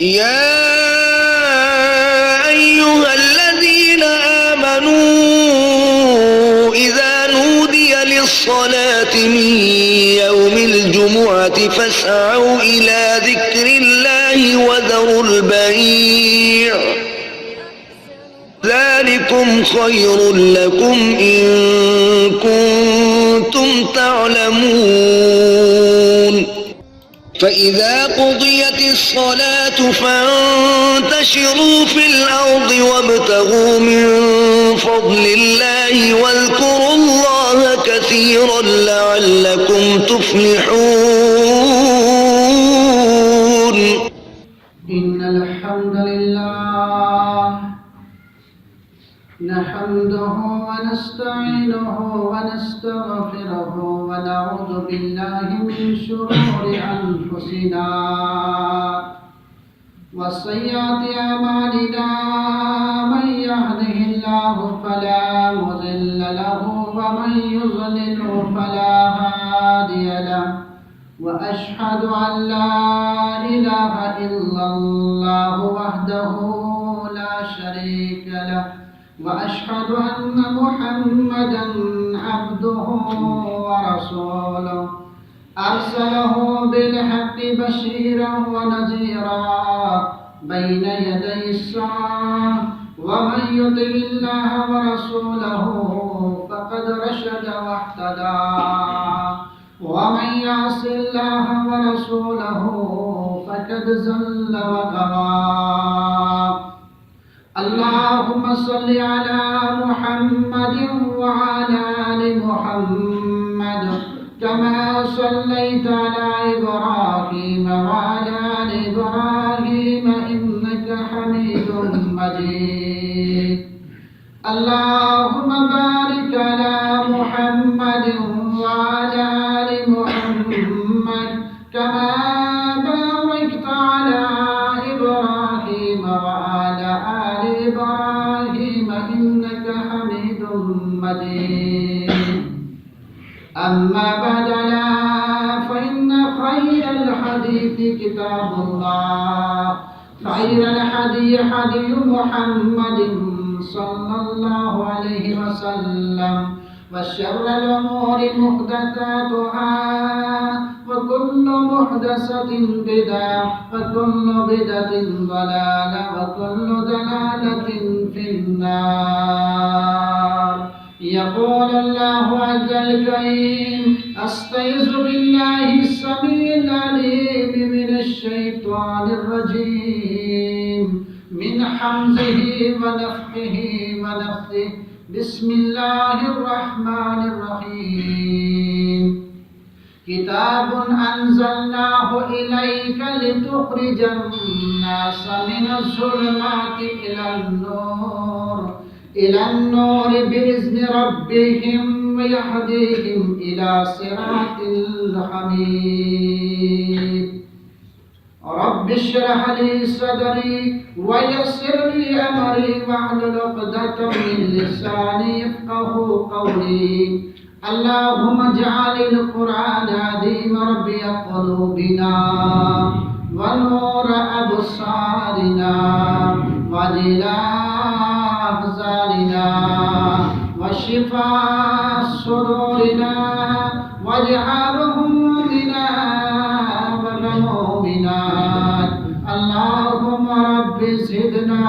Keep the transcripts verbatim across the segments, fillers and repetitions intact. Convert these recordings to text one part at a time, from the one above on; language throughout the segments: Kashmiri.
يا أيها الذين آمنوا إذا نودي للصلاة من يوم الجمعة فاسعوا إلى ذكر الله وذروا البيع، ذلكم خير لكم إن كنتم تعلمون. فإذا قضيت الصلاة فانتشروا في الأرض وابتغوا من فضل الله واذكروا الله كثيرا لعلكم تفلحون. إن الحمد لله نحمده ونستعينه ونستغفره ونعوذ بالله من شرور أنفسنا وسيئات أعمالنا. من يهده الله فلا مضل له ومن يضلله فلا هادي له. وأشهد أن لا إله إلا الله وحده لا شريك له، وأشهد أن محمدا عبده ورسوله، أرسله بالحق بشيرا ونذيرا بين يدي الساعة، ومن يطع الله ورسوله فقد رشد واهتدى، ومن يعص الله ورسوله فقد ضل وغوى. اللهم صل على محمد وعلى آل محمد كما صليت على إبراهيم وعلى آل إبراهيم إنك حميد مجيد. اللهم بارك على محمد وعلى آل محمد كما باركت على إبراهيم وعلى آل إبراهيم إنك حميد مجيد. أما بعد، ألا فإن خير الحديث كتاب الله، خير الهدي هدي محمد صلى الله عليه وسلم، وشر الأمور محدثاتها، وكل محدثة بدعة، وكل بدعة ضلالة، وكل ضلالة في النار. يقول الله عز وجل: أستعيذ بالله السميع العليم من الشيطان الرجيم، من همزه ونفخه ونفثه. بسم الله الرحمن الرحيم. كتاب أنزلناه إليك لتخرج الناس من الظلمات إلى النور، إلى النور بإذن ربهم ويهديهم إلى صراط الحميد. رب اشرح لي صدري ويسر لي أمري واحلل عقدة من لساني يفقه قولي. اللهم اجعل القرآن العظيم ربيع قلوبنا ونور أبصارنا وجلاء أحزاننا وشفاء صدورنا واجعل همومنا وغمومنا. اللهم رب زدنا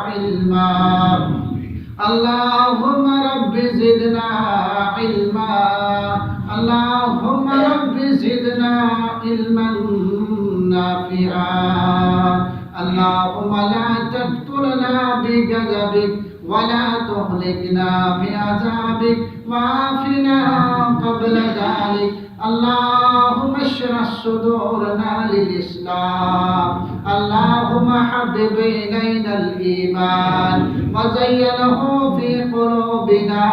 علما. اللهم رب زدنا علما. اللهم رب زدنا علما نافعا. اللهم لا تقتلنا بغضبك ولا تهلكنا بعذابك وعافنا قبل ذلك. اللهم اشرح صدورنا للإسلام. اللهم حبب إلينا الإيمان وزينه في قلوبنا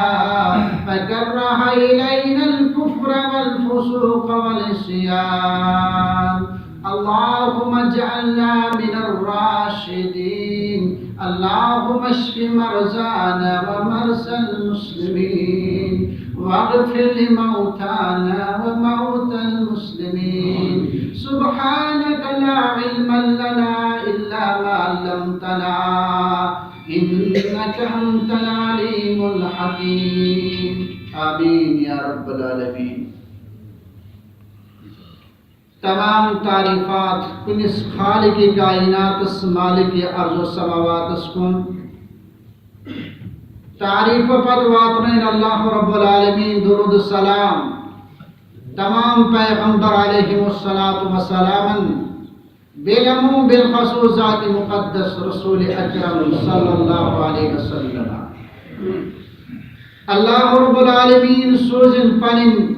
وكره إلينا الكفر والفسوق والعصيان. اللهم اجعلنا من الراشدين. اللهم اشف مرضانا ومرضى المسلمين، واغفر لموتانا وموتى المسلمين. سبحانك لا علم لنا إلا علمتنا إنك أنت العليم الحكيم. آمين يا رب العالمين. تمام تعریفات کُنِس خالق کائناتس، مالک ارض و سماواتس کُن۔ تعریف پتہٕ واتنٲوِن اللہ رب العالمین درود و سلام تمام پیغمبر علیہم الصلوۃ والسلامن، بالعموم بالخصوص ذات مقدس رسول اکرم صلی اللہ علیہ وسلم۔ اللہ رب العالمین سوزن پنن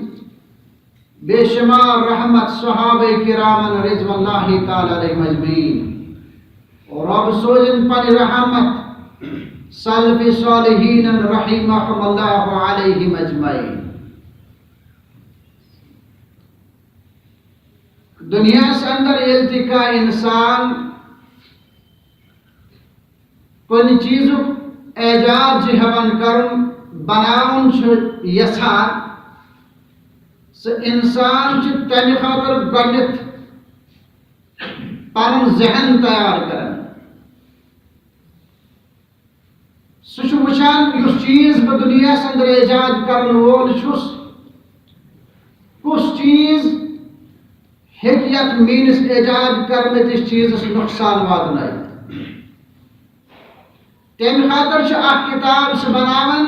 بے شمار رحمت صحابہ کرامن رضوان اللہ تعالی علیہم اجمعین۔ رب سوزن پنن رحمت سلف صالحین رحمہم اللہ علیہم اجمعین۔ دنیاہس اندر ییٚلہِ تہِ کانٛہہ انسان کُنہِ چیٖزُک ایجاد چھُ ہٮ۪وان کرُن، بناوُن چھُ یژھان، سُہ انسان چھُ تمہِ خٲطرٕ گۄڈٕنٮ۪تھ پنُن ذہن تیار کران۔ سُہ چھُ وٕچھان، یُس چیٖز بہٕ دُنیاہَس اندر ایجاد کرن وول چھُس، کُس چیٖز ہیٚکہِ یَتھ میٲنِس ایجاد کرنہٕ کِس چیٖزَس نۄقصان واتنٲوِتھ۔ تَمہِ خٲطرٕ چھُ اکھ کِتاب سُہ بناوان،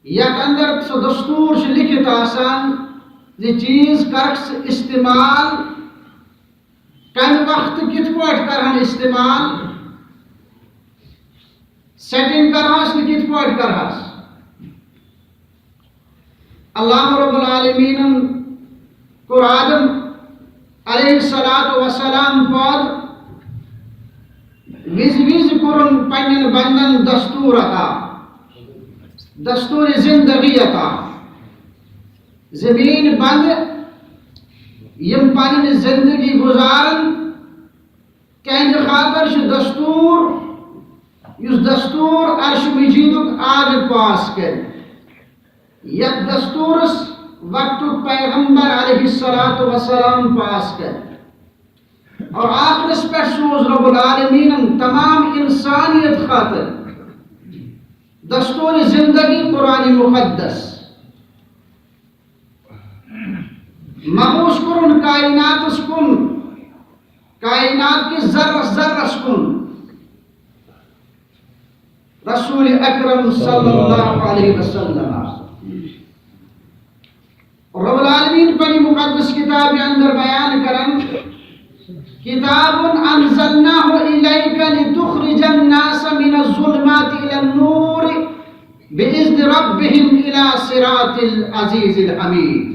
یتھ اندر سُہ دستور چھُ لیکھِتھ آسان زِ چیٖز کرکھ ژٕ استعمال، کمہِ وقتہٕ کِتھ پٲٹھۍ کرہن استعمال، سیٹنگ کرہس نہٕ کِتھ پٲٹھۍ کرہس۔ اللہ رب العالمینن کوٚر آدم علیہ الصلوۃ والسلام پٲدٕ، وِزِ وِزِ کوٚرُن پننٮ۪ن بندن دستور عطا، دستور زندگی عطا۔ زمین بند یِم پنٕنۍ زندگی گزارن، تہنٛدِ خٲطرٕ چھُ دستور، یُس دستور عرش مجیدُک آدم پاس کرِ۔ یتھ دستورس وقتُک پیغمبر علیہ الصلوۃ والسلام پاس کرِ۔ اور آخرس پٮ۪ٹھ سوز رب العالمینن تمام انسانیت خٲطرٕ دستور زندگی قرآن مقدس۔ مبعوث کوٚرُن کائناتس کُن، کائنات کِس ذرس ذرس کُن۔ رسول اکرم صلی اللہ علیہ وسلم۔ رب العالمین پننہِ مقدس کتابہِ اندر بیان کران، کتاب انزلناہ الیک لتخرج الناس من الظلمات الی النور باذن ربهم الی صراط العزیز الحمید۔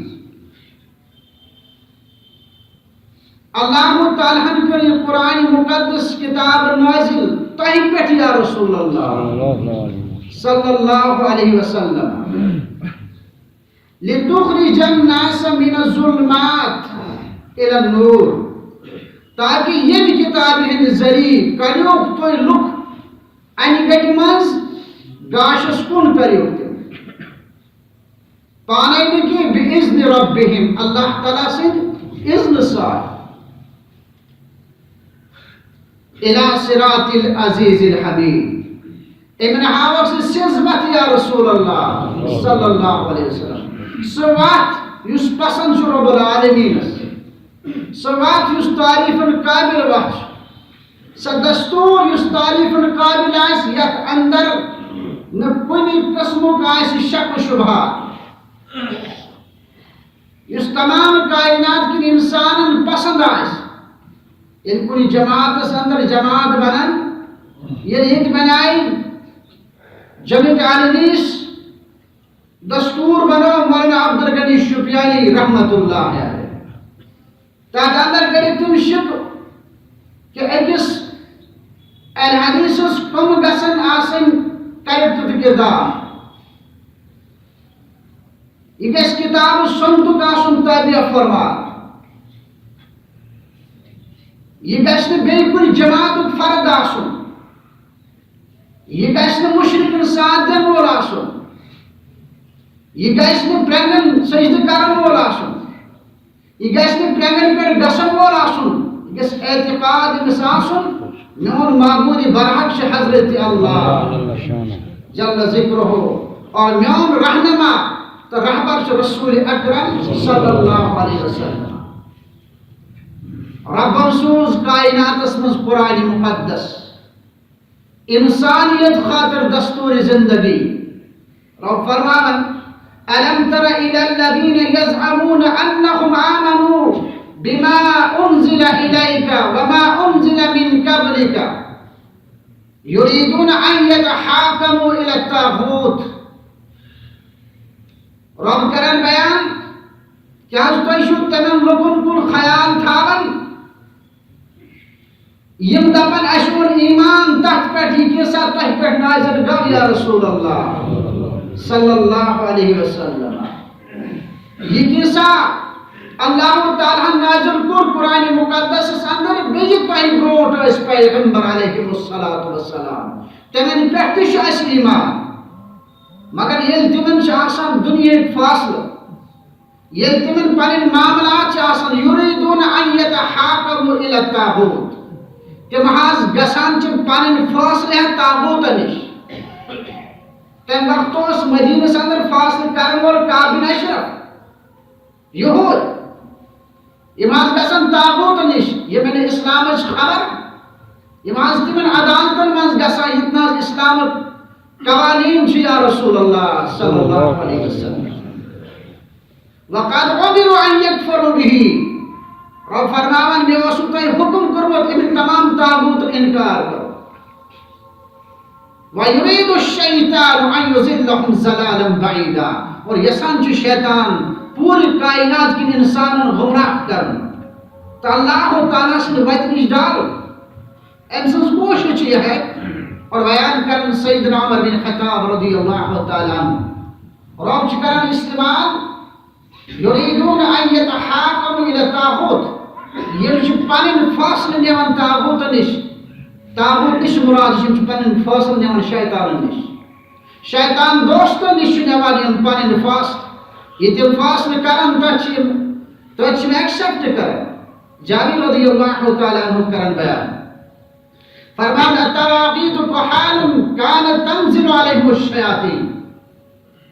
اللہ تعالیٰ ہن کٔر یہِ قرآن مقدس کتاب نازل تۄہہِ پٮ۪ٹھ یا رسول اللہ صلی اللہ علیہ وسلم۔ لتخرج الناس من الظلمات الی النور، تاکہ ییٚمہِ کتابہِ ہٕنٛدِ ذٔریعہٕ کڑیوکھ تُہۍ لُکھ انہِ گٹہِ منٛز گاشس کُن کٔرِو تِم۔ پانے نہٕ کینٛہہ، بِاِذنِ رَبِّهِمْ، اللہ تعالیٰ سٕنٛدِ اذنہٕ سان۔ اِلیٰ صِراطِ العزیٖزِ الحمیٖد۔ أمۍ ہاوکھ سُہ سیٚز وَتھ یا رسول اللہ صلی اللہ علیہ وسلم۔ سُہ وَتھ یُس پسنٛد چھُ رب العالمیٖنَس۔ سۄ وَتھ یُس تعریٖفن قٲبِل وَتھ چھِ، سۄ دستوٗر یُس تعریٖفن قٲبِل آسہِ، یَتھ اندر نہٕ کُنہِ قٕسمُک آسہِ شک و شبہہ، یُس تمام کائنات کٮ۪ن اِنسانن پسنٛد آسہِ۔ ییٚلہِ کُنہِ جماعتس اندر جماعت بنان، ییٚلہِ ییٚتہِ بنایہِ جماعت اہل حدیث، دستور بنو مولانا عبدالغنی شوپیانی رحمت اللہ علیہ۔ تتھ اندر کٔرِکھ تِم شک کہ أکِس اہل حدیثس کم گژھن آسٕنۍ کریکٹر تہٕ کردار۔ یہِ گژھِ کتاب سنتُک آسُن تابع فرمان۔ یہِ گژھِ نہٕ بیٚیہِ کُنہِ جماعتُک فرد آسُن۔ یہِ گژھِ نہٕ مُشرِکن ساتھ دِنہٕ وول آسُن۔ یہِ گژھِ نہٕ پرٛنٛگن سجدٕ کرن وول آسُن۔ یہِ گژھِ نہٕ پرٛنٛگن پٮ۪ٹھ گژھن وول آسُن۔ گژھِ اعتقاد أمِس آسُن، میون معبود برحق چھُ حضرت اللہ جل ذکرہ، اور میون رہنما تہٕ رہبر چھُ رسول اکرم صلی اللہ علیہ وسلم۔ ربن سوز کائناتس منٛز قرآن مقدس، انسانیت خاطر دستور زندگی۔ رب فرماون، الم تر الى الذين يزعمون انهم آمنوا بما انزل اليك وما انزل من قبلك يريدون ان يتحاكموا الى الطاغوت۔ رب کرن بیان، کیٛاہ حظ تُہۍ چھِو تِمن لوٗکن کُن خیال تھاوان، یِم دپان، اسہِ اوٚن ایمان تتھ پٮ۪ٹھ، یہِ کینٛژھا تۄہہِ پٮ۪ٹھ نازل گوٚو، یا رسول اللہ صلی اللہ علیہ وسلم؟ یہِ کینٛژھا اللہ تعالیٰ ہن نازل کوٚر قرآن مقدسس اندر، بیٚیہِ تۄہہِ برونٛٹھ ٲسۍ پیغمبر علیہ الصلوۃ والسلام، تِمن پٮ۪ٹھ تہِ چھُ اسہِ ایمان۔ مگر ییٚلہِ تِمن چھُ آسان دُنیہٕکۍ فٲصلہٕ، ییٚلہِ تِمن پنٕنۍ معاملات چھِ آسان، یریدون ان یتحاکموا الی الطاغوت، تِم حظ گژھان چھِ پنٕنۍ فٲصلہٕ ہٮ۪تھ طاغوتن نِش۔ تمہِ وقتہٕ اوس مدینس اندر فٲصلہٕ کرن وول کعب بن اشرف، یہود۔ یِم حظ گژھن طاغوتن نِش، یِمن نہٕ اسلامٕچ خبر، یِم حظ تِمن عدالتن منٛز گژھان، ییٚتہِ نہٕ حظ اسلامٕکۍ قوانین چھِ، یا رسول اللہ صلی اللہ علیہ وسلم۔ وقد امروا ان یکفروا به۔ رب فرماوان، مےٚ اوسُکھ تۄہہِ حکم کوٚرمُت اَمہِ تمام طاغوتُک انکار کرو۔ ویرید الشیطان ان یضلهم ضلالا بعیدا۔ اور یژھان چھُ شیطان پوٗرٕ کائنات کٮ۪ن انسانن گمراہ کرُن۔ تہٕ اللہ تعالیٰ سٕنٛدِ وتہِ نِش ڈالُن۔ أمۍ سٕنٛز کوٗشِش چھِ یِہے۔ اور بیان کران سیدنا عمر بن خطاب رضی اللہ تعالیٰ عنہ۔ رب چھُ کران استعمال، یریدون ان یتحاکموا الی الطاغوت۔ یِم چھِ پنٕنۍ فٲصلہٕ نِوان طاغوتن نِش۔ طاغوت نِش مراد چھِ، یِم چھِ پنٕنۍ فٲصلہٕ نِوان شیطانن نِش۔ شیطان دوستن نِش چھِ نِوان یِم پنٕنۍ فٲصلہٕ۔ یہِ تِم فٲصلہٕ کران، تَتھ چھِ یِم، تَتھ چھِ یِم accept کران۔ جابر رضی اللہ تعالیٰ عنہ کران بیان۔ فرمان، الطواغیت کہان کانت تنزل علیہم الشیاطین۔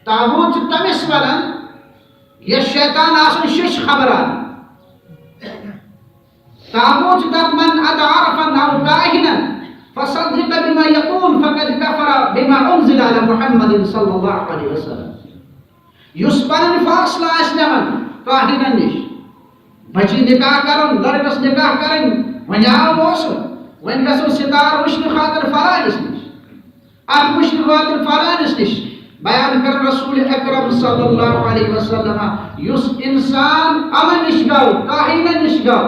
طاغوت چھُ تٔمِس وَنان، یۄس شیطان آسان شیٚچھ خبران۔ طاغوت چھُ تَتھ، من اطاء عرفا او کاہنا فصدق بما یقول فقد کفر بما انزل علی محمد صلی اللہ علیہ وسلم۔ یُس پنٕنۍ فٲصلہٕ آسہِ نِوان کاہنن نِش، بچی نکاح کرُن، لڑکس نکاح کرٕنۍ، وۄنۍ آو موسم، وۄنۍ گژھو ستارٕ وٕچھنہٕ خٲطرٕ فلٲنِس نِش، اتھ وٕچھنہٕ خٲطرٕ فلٲنِس نِش۔ بیان کران رسول اکرم صلی اللہ علیہ وسلم، یُس انسان یِمن نِش گوٚو، کاہنن نِش گوٚو،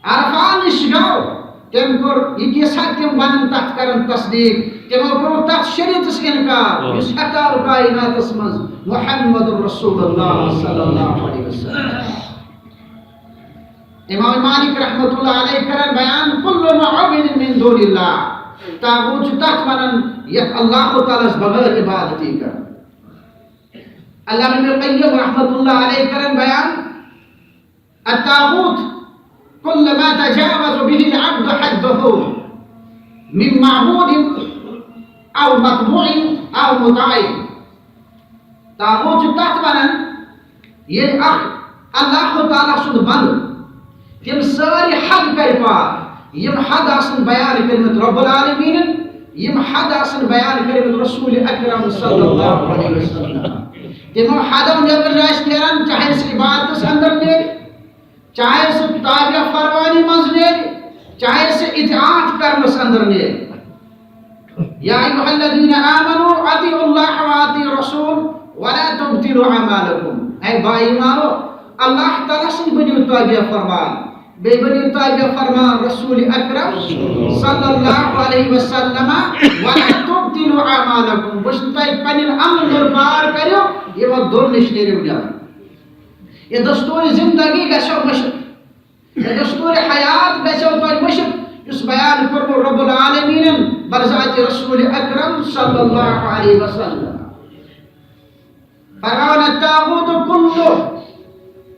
عرفہ نِش گوٚو، تٔمۍ کوٚر یہِ کیٛاہ سا، تِم ونان تتھ کران تصدیق، تِمو کوٚر تتھ شریعتس انکار، یُس عطا کائناتس منٛز محمد رسول اللہ صلی اللہ علیہ وسلم۔ امام مالک رحمۃ اللہ علیہ کران بیان، کل ما عبد من دون اللہ، طاغوت چھُ تتھ ونان یتھ اللہ تعالیٰ ہس بغیر عبادت یی کران۔ علامہ ابن قیم رحمۃ اللہ علیہ کران بیان، الطاغوت کل ما تجاوز به العبد حده من معبود او متبوع او مطاع۔ طاغوت چھُ تتھ ونان، ییٚلہِ اکھ اللہ تعالیٰ سُنٛد بندٕ تِم سٲری حد کرِ پار، یِم حد آسن بیان کٔرمٕتۍ رب العالمینن، یِم حد آسن بیان کٔرمٕتۍ رسول اکرم صلی اللہ علیہ وسلم۔ تِمو حدو نیبر آسہِ نیران، چاہے سُہ عبادتس اندر نیرِ، چاہے سُہ تابع فرمانی منٛز نیرِ، چاہے سُہ اطاعت کرنس اندر نیرِ۔ یا ایھا الذین آمنوا اطیعوا اللہ و اطیعوا الرسول ولا تبطلوا اعمالکم۔ اے با ایمانو، اللہ تعالیٰ سٕنٛدۍ بٔنِو تابع فرمان، بیٚیہِ بٔنِو تابع فرمان رسول اکرم صلی اللہ علیہ وسلم، ولا تبطلوا اعمالکم۔ بہٕ چھُس تۄہہِ پنٕنۍ عمل برباد کٔرِو، یِمو دۄن نِش نیرِو نٮ۪بر۔ یہِ دستور زندگی گژھیو مٔشِتھ۔ دستور حیات گژھیو تۄہہِ مٔشِتھ، یُس بیان کوٚرمُت رب العالمینن بذات رسول اکرم صلی اللہ علیہ وسلم۔ فرمان الطاغوت کلہ،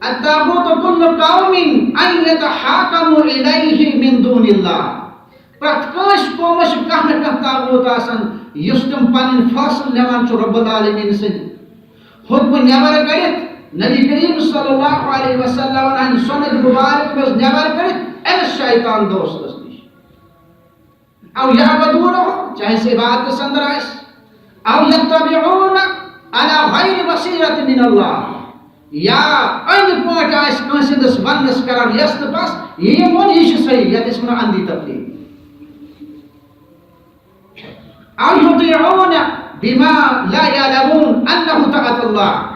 الطاغوت كل قوم أن يتحاكموا إليه من دون الله۔ پرٛٮ۪تھ کٲنٛسہِ قومس چھُ کانٛہہ نہ کانٛہہ طاغوت آسان، یُس تِم پنٕنۍ فٲصلہٕ نِوان چھُ رب العالمین سٕنٛدِ حُکمہٕ نٮ۪بر کٔڑِتھ، نبی کریم صلی اللہ علیہ وسلم ہٕنٛدِ سنت مبارک منٛز نٮ۪بر کٔڑِتھ أمِس شیطان دوستس نِش۔ او یعبدونہ، چاہے سُہ عبادتس اندر آسہِ، او یتبعون علی غیر بصیرۃ من اللہ، یا أنٛدۍ پٲٹھۍ آسہِ کٲنٛسہِ ہٕنٛدِس وننس کران یس تہٕ بس، یہِ یِمن یہِ چھُ صحیح، یتھ أسۍ ونو اندھی تبلیغ۔ او یطیعون بما لا یعلمون انہ طاعت اللہ،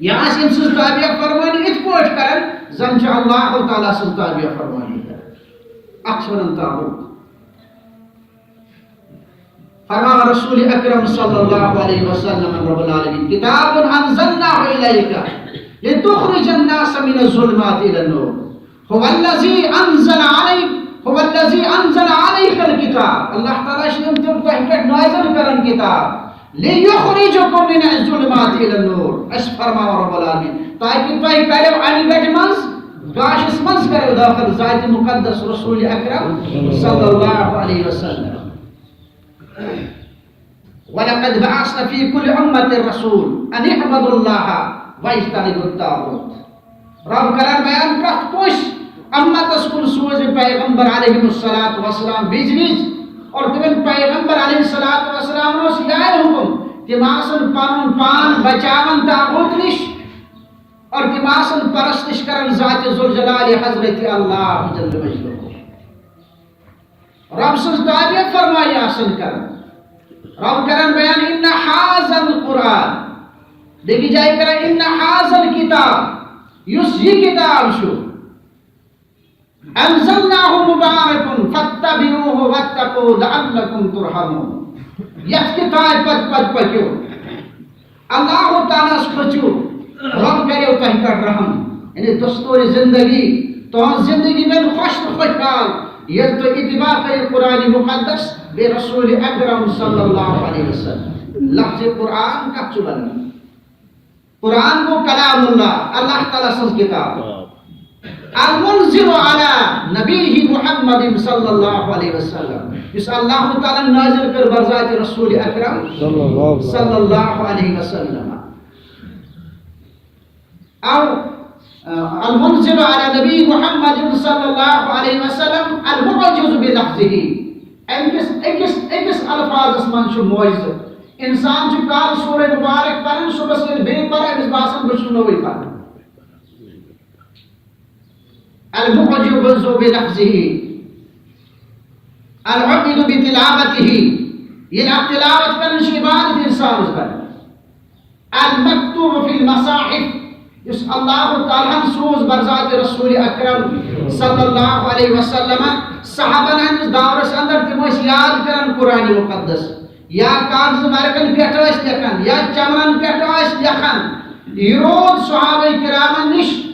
یا آسہِ أمۍ سٕنٛز تابع فرمٲنی یِتھ پٲٹھۍ کران زن چھِ اللہ تعالیٰ سٕنٛز تابع فرمٲنی کران، اکھ چھِ ونان طاغوت۔ فرماوان رسول اکرم صلی اللہ علیہ وسلم، رب العالمین، کتاب انزلناہ الیک لتخرج الناس من الظلمات الی النور، هو الذی انزل علیک، هو الذی انزل علیک الکتاب۔ اللہ تعالیٰ چھِ یِم تِم تۄہہِ پٮ۪ٹھ نازل کران کتاب، لیخرجکم من الظلمات الی النور۔ اَسہِ فرماوان رب العالمین، تاکہِ تۄہہِ کڑیو انہِ گٹہِ منٛز، گاشس منٛز کڑیو داخل ذات مقدس رسول اکرم صلی اللہ علیہ وسلم۔ ولقد بعثنا فی کل امۃ رسول ان اعبدوا اللہ واجتنبوا الطاغوت۔ رب کران بیان، پرٛٮ۪تھ کٲنٛسہِ امتس کُن سوٗزۍ پیغمبر علیہ الصلوۃ والسلام وِزِ وِزِ، اور تِمن پیغمبر علیہ الصلوۃ والسلام اوس یِہوٚے حُکم، تِم آسن پنُن پان بچاوان طاغوت نِش، اور تِم آسن پرستش کران ذات ذوالجلال حضرت اللہ جل مجدہ۔ رب سٕنٛز تابع فرمٲنی آسان کران۔ رب کران بیان، ان ھذا القرآن، بیٚکِس جایہِ کران، ان ھذا الکتاب، یُس یہِ کتاب چھُ، انزلناہ مبارک فاتبعوہ واتقوا لعلکم ترحمون، یتھ کتابہِ پتہٕ پتہٕ پٔکِو۔ اللہ تعالیٰ ہس کھٔژِو، رب کریو تۄہہِ پٮ۪ٹھ رحم۔ یعنی دستور زندگی، تُہنٛز زندگی بنہِ خۄش تہٕ خۄشحال، ییٚلہِ تُہۍ اتباع کٔرِو قرآن مقدس بیٚیہِ رسول اکرم صلی اللہ علیہ وسلم۔ لفظ قرآن کتھ چھُ ونان؟ قرآن گوٚو کلام اللہ، اللہ تعالیٰ سٕنٛز کتاب۔ المنزل علی نبیہ محمد صلی اللہ علیہ وسلم، یُس اللہ تعالیٰ نازل کٔر بذات رسول اکرم صلی اللہ علیہ وسلم۔ او، آ، المنزل علی نبی محمد صلی اللہ علیہ وسلم، المعجز بلفظہ۔ أمۍ کِس أکِس أکِس الفاظس منٛز چھُ معجزٕ۔ انسان چھُ کالہٕ سورہ مبارک پران، صبحس ییٚلہِ بیٚیہِ پران، أمِس باسان بہٕ چھُس نوٚوُے پران۔ المعجز بلفظہ، العبید بتلاوتہ، ییٚلہِ اَتھ تلاوت کران چھِ، عبادت انسانس کران۔ المکتوب فی المصاحف، یُس اللہ تعالیٰ ہن سوز بذات رسول اکرم صلی اللہ علیہ وسلم، صحابن ہٕنٛدِس دورس اندر تِم ٲسۍ یاد کران قرآن مقدس، یا کاغذ ورقن پٮ۪ٹھ ٲسۍ لیکھان، یا چمنن پٮ۪ٹھ ٲسۍ لیکھان۔ یہِ روٗد صحابہ کرامن نِش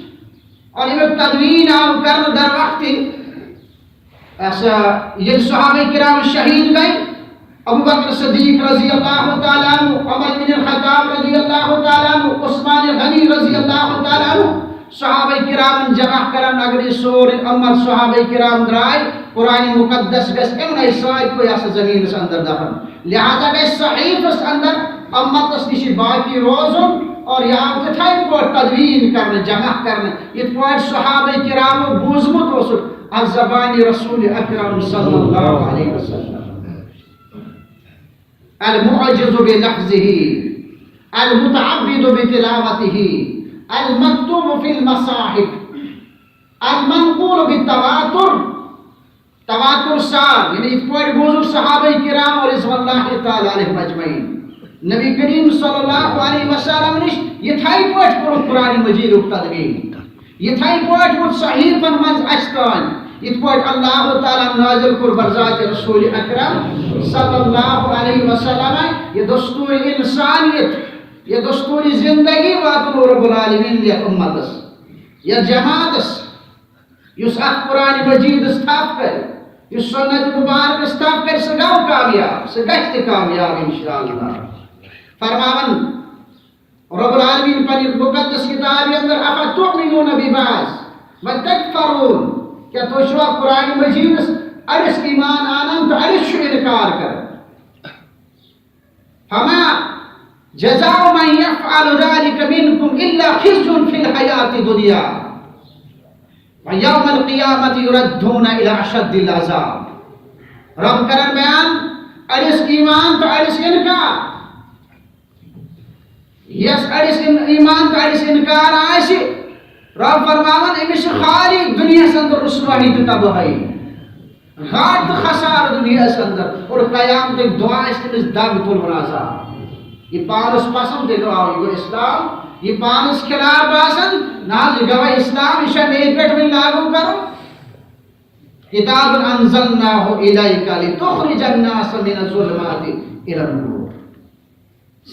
اور اَمیُک تدوین آو کرنہٕ در وقتِ، اَسا، ییٚلہِ صحابہ کرام شہید گٔے، ابو بکر صدیق رضی اللہ تعالیٰ عنہ، عمر بن الخطاب رضی اللہ تعالیٰ عنہ، عثمان غنی رضی اللہ تعالیٰ عنہ، صحابہ کرامن جمع کران، اگر یہِ سورُے امت صحابہ کرام درٛاے، قرآن مقدس گژھِ یِمنٕے سۭتۍ پٲٹھۍ یَتھ زمینس اندر دفن۔ لہذا گژھِ صحیفس اندر امتس نِش باقی روزُن اور یہِ آو تِتھے پٲٹھۍ تدوین کرنہٕ، جمع کرنہٕ، یِتھ پٲٹھۍ صحابہ کرامو بوٗزمُت اوسُکھ از زبان رسول اکرم صلی اللہ علیہ وسلم۔ المعجز بلفظہ، المتعبد بتلاوتہ، المکتوب فی المصاحف، المنقول بالتواتر، تواتر سان، یعنی یِتھ پٲٹھۍ بوٗزُکھ صحابہ کرام رضوان اللہ تعالیٰ علیہم اجمعین۔ نبی کریم صلی اللہ علیہ وسلم نِش یِتھے پٲٹھۍ کوٚرُکھ قرآن مجیدُک تدوین۔ یِتھے پٲٹھۍ ووت صحیفن منٛز اَسہِ تام، یِتھ پٲٹھۍ اللہ تعالیٰ نازل کوٚر بذات رسول اکرم صلی اللہ علیہ وسلم۔ یہِ دستور انسانیت، یہِ دستور زندگی واتنو رب العالمین یتھ امتس، یتھ جماعتس۔ یُس اتھ قرآن مجیدس تھپھ کرِ، یُس سنت مبارکس تھپھ کرِ، سُہ گوٚو کامیاب، سُہ گژھِ تہِ کامیاب انشاءاللہ۔ فرماوان، رب العالمین پننہِ مقدس کتابہِ اندر، افتؤمنون ببعض وتکفرون، کیا تُہۍ چھِوا قرآن مجیدس اڑس ایمان انان تہٕ اڑس چھِو انکار کران؟ فما جزاء من يفعل ذلك منكم إلا خزي في الحياة الدنيا ويوم القيامة يردون إلى أشد العذاب۔ رب کرن بیان، اڑس ایمان تہٕ اڑس انکار۔ یس اڑس ان-، ایمان تہٕ اڑس انکار آسہِ، رب فرماوان، أمِس چھِ خالی دُنیاہس اندر رسوٲیی تہٕ تبٲہی، غار تہٕ خسارٕ دُنیاہس اندر، اور قیامتٕکۍ دۄہ آسہِ تٔمِس دگ تُلُن عذاب۔ یہِ پانس پسند تہِ گوٚو، یہِ گوٚو اسلام، یہِ پانس خلاف باسان، نہ حظ، یہِ گوٚو اسلام، یہِ چھا مےٚ پٮ۪ٹھ وۄنۍ لاگو کرُن؟ کتاب انزلناه الیک لتخرج الناس من الظلمات الی النور۔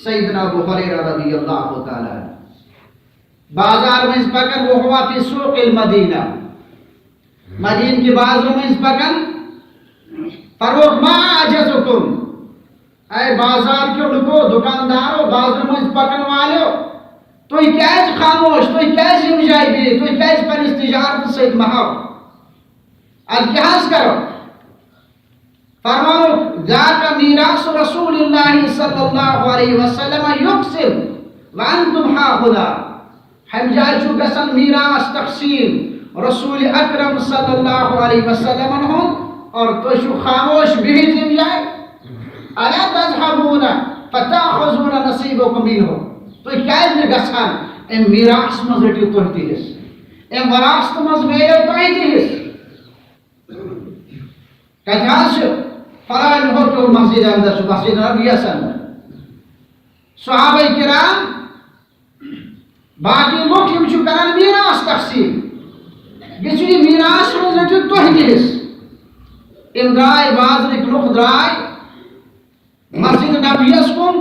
سیدنا ابو ہریرہ رضی اللہ تعالیٰ عنہ بازار منٛز پکان، وہو فی سوق المدینہ، مدینہ کہِ بازرٕ منٛز پکان، فرمووُکھ، ما اعجزکم، اے بازار کیو لُکو، دُکاندارو، بازرٕ منٛز پکن والیو، تُہۍ کیازِ خاموش، تُہۍ کیازِ ییٚمہِ جایہِ بِہِتھ، تُہۍ کیازِ پننِس تجارتس سۭتۍ محو؟ ادٕ کیٛاہ حظ کرو؟ فرماوُکھ، ذاک میراث رسول اللہ صلی اللہ علیہ وسلم یقسم وانتم ہاہنا۔ ہمہِ جایہِ چھُ گژھان میراث تقسیم رسول اکرم صلی اللہ علیہ وسلمن ہُنٛد، اور تُہۍ چھِو خاموش بِہِتھ ییٚمہِ جایہِ۔ الا تذهبون فتاخذون نصیبکم منہ۔ تُہۍ کیازِ نہٕ گژھان؟ امہِ میراث منٛز رٔٹِو تُہۍ تہِ حصہٕ، امہِ وراثت منٛز میلیو تۄہہِ تہِ حصہٕ۔ کتہِ حظ چھُ؟ فلٲنۍ ہوٹل مسجد اندر چھُ، مسجد نبویس اندر۔ صحابہ کرام، باقی لُکھ یِم چھِ کران میراث تقسیم، یہِ چھُ یہِ میراث منٛز رٔٹِو تُہۍ تہِ حصہٕ۔ یِم درٛاے، بازرٕکۍ لُکھ درٛاے مسجد نبویس کُن،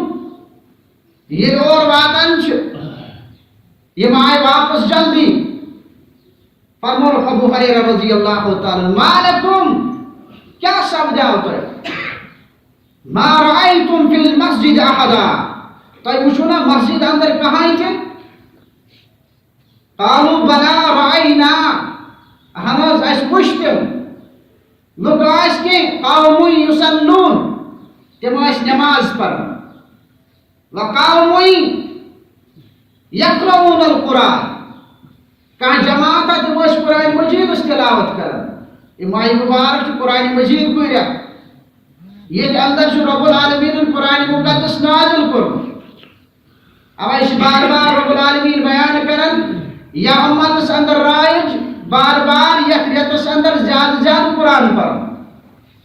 ییٚلہِ اور واتان چھِ، یِم آے واپس جلدی۔ فرمووُکھ ابو ہریرہ رضی اللہ تعالیٰ عنہ، ما لکم، کیٛاہ سپدیو تۄہہِ؟ ما رأیتم فی المسجد احدا، تۄہہِ وٕچھو نا مسجد اندر کہاں تہِ؟ قالوا بلی رأینا، اہن حظ، اَسہِ وٕچھ تِم۔ لُکھ ٲسۍ کینٛہہ، قوم یصلون، تِم ٲسۍ نماز پران۔ وقوم یقرؤون القرآن، کانٛہہ جماعت تِم ٲسۍ قرآن مجیدٕچ تلاوت کران۔ یہِ ماہِ مبارک چھُ قرآن مجید کُے رٮ۪تھ، ییٚتہِ اندر چھُ رب العالمیٖنن قرآن مقدس نازل کوٚرمُت۔ اوے چھِ بار بار رب العالمین بیان کران، یا امتس اندر رائج بار بار یتھ رٮ۪تس اندر زیادٕ زیادٕ قرآن پرُن۔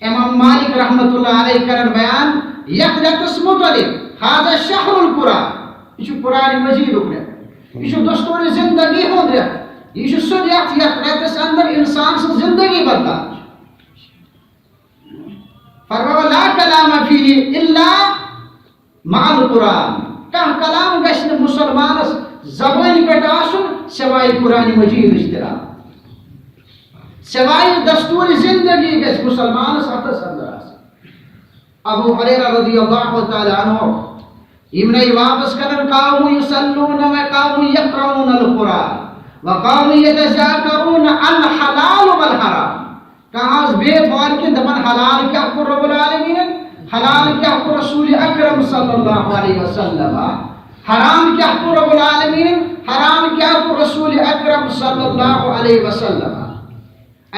امام مالک رحمۃ اللہ علیہ کران بیان یتھ رٮ۪تس متعلق، هذا شهر القرآن، یہِ چھُ قرآن مجیدُک رٮ۪تھ، یہِ چھُ دستور زندگی ہُنٛد رٮ۪تھ، یہِ چھُ سُہ رٮ۪تھ یتھ رٮ۪تس اندر انسان سٕنٛز زندگی بدلان چھِ۔ فرماوان، لا کلام فیہ الا مع القرآن، کانٛہہ کلام گژھِ نہٕ مُسلمانس زبٲنۍ پٮ۪ٹھ آسُن سوائے قرآن مجیدٕچ تلاوت، سوائے دستور زندگی گژھِ مُسلمانس اتھس اندر آسُن۔ ابو ہریرہ رضی اللہ تعالیٰ عنہ یِمنے واپس کران، قوم یصلون و قوم یقرؤون القرآن و قوم یتذاکرون الحلال والحرام۔ کانٛہہ آسہِ بِہِتھ ہورٕ کِنۍ دَپان، حلال کیٛاہ کوٚر رب العالمیٖنن، حلال کیٛاہ کوٚر رسول اکرم صلی اللہ علیہ وسلم، حرام کیٛاہ کوٚر رب العالمیٖنن، حرام کیٛاہ کوٚر رسول اکرم صلی اللہ علیہ وسلم۔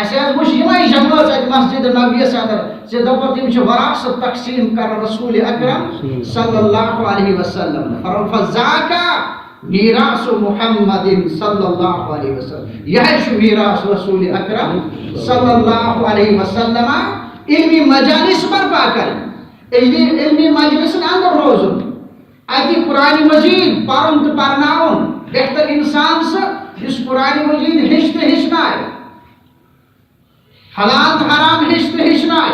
اَسہِ حظ وٕچھ یِمے جمٲژ اَتہِ مسجد نبویَس اندر زِ دَپان تِم چھِ وراثت تقسیٖم کران رسول اکرم صلی اللہ علیہ وسلم۔ فرماوُن، فذاک میراث محمد صلی اللہ علیہ وسلم۔ یہے چھُ میراث رسول اکرم صلی اللہ علیہ وسلم۔ علمی مجالس برپا کرٕنۍ، علمی، علمی مجلسن اندر روزُن، اتہِ قرآن مجید پرُن تہٕ پرناوُن۔ بہتر انسان سُہ یُس قرآن مجید ہیٚچھِ تہٕ ہیٚچھنایہِ۔ حلال تہٕ حرام ہیٚچھِ تہٕ ہیٚچھنایہِ،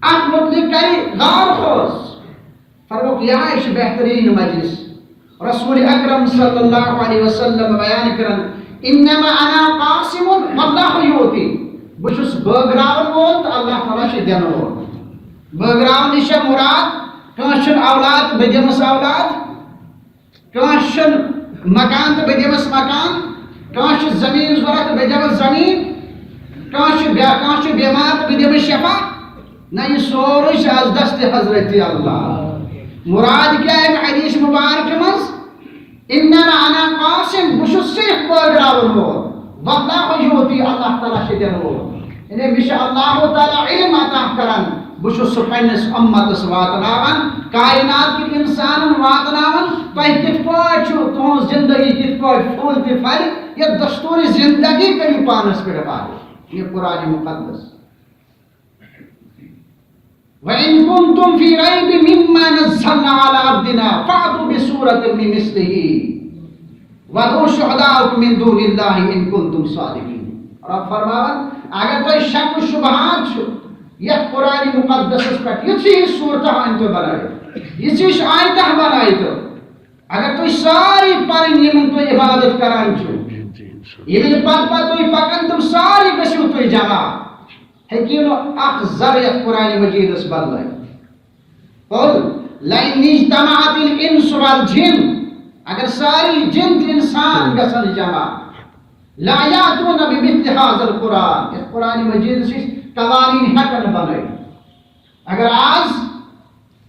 اتھ متعلق کرِ غور خوض۔ فرمووُکھ، یہے چھُ بہترین مجلس۔ رسول اکرم صلی اللہ علیہ وسلم بیان کران، انما انا قاسم واللہ یعطی، بہٕ چھُس بٲگراون وول تہٕ اللہ تعالیٰ چھُ دِنہٕ وول۔ بٲگراونٕچ چھےٚ مراد، کٲنٛسہِ چھُنہٕ اولاد، بہٕ دِمس اولاد۔ کٲنٛسہِ چھُنہٕ مکان تہٕ بہٕ دِمس مکان، کٲنٛسہِ چھُ زٔمیٖن ضوٚرتھ تہٕ بہٕ دِمس زٔمیٖن، کٲنٛسہِ چھُ بے-، کٲنٛسہِ چھُ بٮ۪مار تہٕ بہٕ دِمس شفا۔ نہ، یہِ سورُے چھُ از دست حضرت اللہ۔ مراد کیٛاہ اَمہِ حدیث مبارکہِ منٛز؟ انما انا قاسم، بہٕ چھُس صرف بٲگراوَن وول۔ واللہ یعطی، اللہ تعالیٰ چھُ دِنہٕ وول۔ یعنی مےٚ چھُ اللہ تعالیٰ علم عطا کران، بہٕ چھُس سُہ پننِس اُمتس واتناوان، کائنات کٮ۪ن انسانن واتناوان، تۄہہِ کِتھ پٲٹھۍ چھُ، تُہنٛز زندگی کِتھ پٲٹھۍ پھُل تہِ پھلہِ، یہِ دستور زندگی کٔرِو پانس پٮ۪ٹھ لاگو۔ یہِ قرآن مقدس۔ وَإِن كُنتُمْ فِي رَيْبٍ مِّمَّا نَزَّلْنَا عَلَىٰ عَبْدِنَا فَأْتُوا بِسُورَةٍ مِّن مِّثْلِهِ وَادْعُوا شُهَدَاءَكُم مِّن دُونِ اللَّهِ إِن كُنتُمْ صَادِقِينَ۔ رب فرماوان، اگر تۄہہِ شک و شبہات چھُ یتھ قرآن مقدسس پٮ۪ٹھ، یِژھٕے ہِش صورتہ أنۍ تو بنٲیِتھ، یِژھٕے ہِش آیتہ بنٲیِو۔ اگر تُہۍ سٲری پنٕنۍ یِمن تُہۍ عبادت کران چھِو، ییٚلہِ پتہٕ پتہٕ تُہۍ پکان، تِم سٲری گٔژھِو تُہۍ جمع۔ ہیٚکِو نہٕ اکھ ذرٕ یتھ قرآن مجیدس بدلٲوِتھ۔ قل لئن اجتمعت الانس والجن، اگر سٲری جن تہٕ انسان گژھن جمع، لا یاتون بمثل هذا القرآن، یتھ قرآن مجیدس ہِش قوانین ہیٚکن نہٕ بنٲوِتھ۔ اگر آز